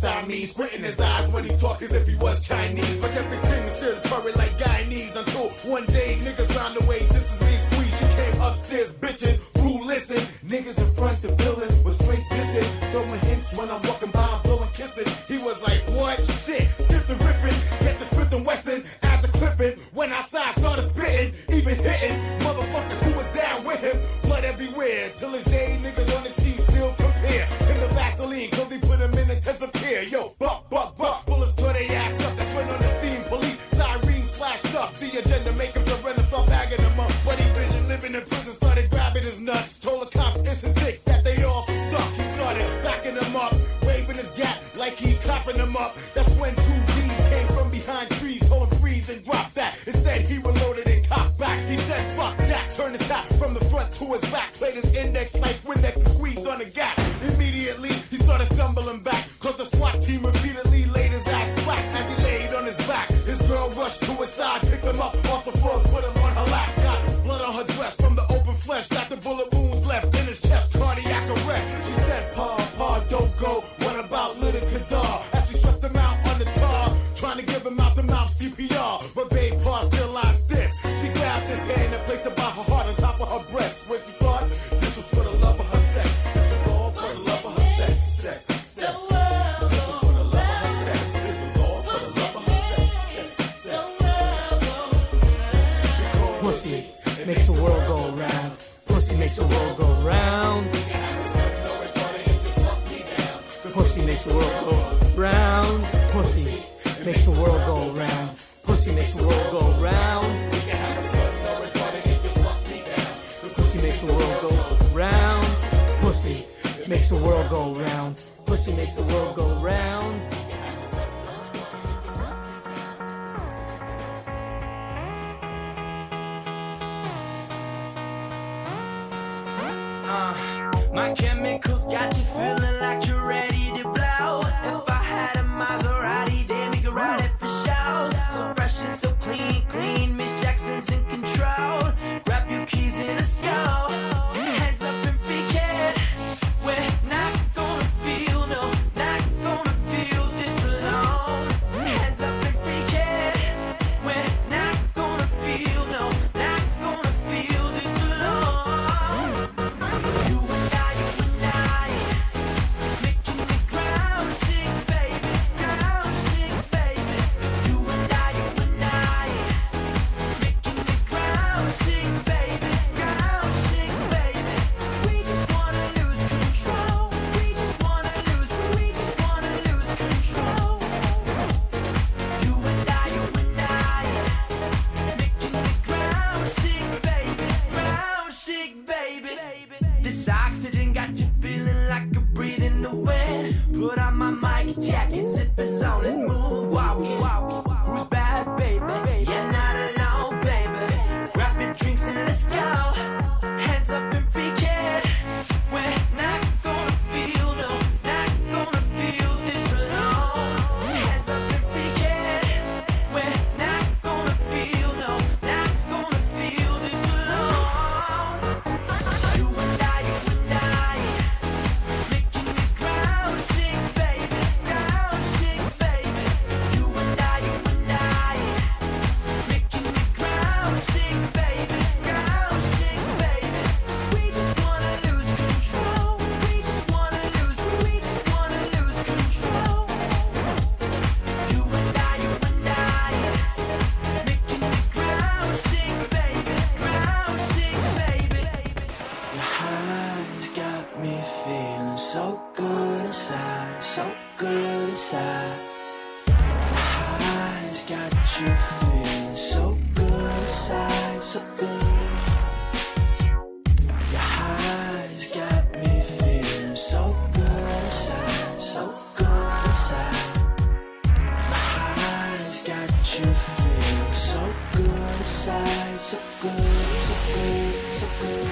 S11: Siamese. Squinting his eyes when he talk as if he was Chinese. But kept the thing still curry like Guyanese. Until one day niggas round the way, this is me squeeze. She came upstairs bitching, who listen? Niggas in front the building was straight dissing. Throwing hints when I'm walking by, I'm blowing kissing. He was like, what? Shit, skip the ripping, get the Smith and Wesson, add the clipping. Went outside, started spitting, even hitting motherfuckers who was down with him. Blood everywhere, till his day niggas on his team still compare him to Vaseline, cause he put him in intensive care. Yo, buck, buck, buck, bullets tore they ass up. That's when on the scene, police sirens flashed up. The agenda make him surrender, start bagging him up. But he vision living in prison, started grabbing his nuts. Told the cops it's his dick that they all can suck. He started backing them up, waving his gat like he clapping them up. That's when two G's came from behind trees, told him freeze and drop that. Instead, he reloaded and cocked back. He said, fuck that. Turned his hat from the front to his back. Played his index like Windex and squeezed on the gap. Immediately, he started stumbling back. Cause the SWAT team repeatedly laid his ass flat as he laid on his back. His girl rushed to his side, picked him up off the floor, put him on her lap. Got blood on her dress from the open flesh. Got the bullet wounds left in his chest. Cardiac arrest. She said, Pa, Pa, don't go. What about little Kadar? As she stretched him out on the tar, trying to give him mouth to mouth CPR. But babe, Pa still lies stiff. She grabbed his hand and placed it by her heart on top of her breast. When she thought this was for the love of her sex. This was all for the love of her sex. Sex, sex. This was for the love of her sex. This was all for the love of her sex. Sex, sex.
S12: Pussy makes the world go round. Pussy makes the world go round. Pussy makes the world go round. Pussy makes the world go round. Pussy makes the world go round. Pussy makes the world go round. Pussy makes the world go round. Pussy makes the world go round.
S7: My chemicals got you feeling like you're ready to blow. If I had a Maserati, then we could ride it for show. So fresh and so clean, clean. Miss Jackson's in control. Grab your keys and let's go. Hands up and freak it. We're not gonna feel, no, not gonna feel this alone. Hands up and freak it. We're not gonna feel, no, not gonna feel this alone. You and I, making the ground shake, baby, ground shake, baby. You and I, making the ground shake, baby, ground shake, baby. We just wanna lose control. We just wanna lose, we just wanna lose control. You and I, making the ground shake, baby, ground shake, baby. This oxygen got you feeling like you're breathing the wind. Put on my mic jacket, zip it on and moonwalking. Who's bad, baby? You're not alone, baby. Grab your drinks and let's go. Hands up and freak it. We're not gonna feel, no, not gonna feel this alone. Hands up and freak it. We're not gonna feel, no, not gonna feel this alone. You and I, making the ground shake, baby, ground shake, baby. You and I, making the ground shake, baby, ground shake, baby. We just wanna lose control. We just wanna lose, we just wanna lose control. You and I, making the ground shake, baby, ground shake, baby. Your highs got me feeling so good inside, so good inside. Your highs got you feeling so good inside, so good. Your highs got me feeling so good inside, so good inside. My highs got you feeling so good inside, so good, so good, so good.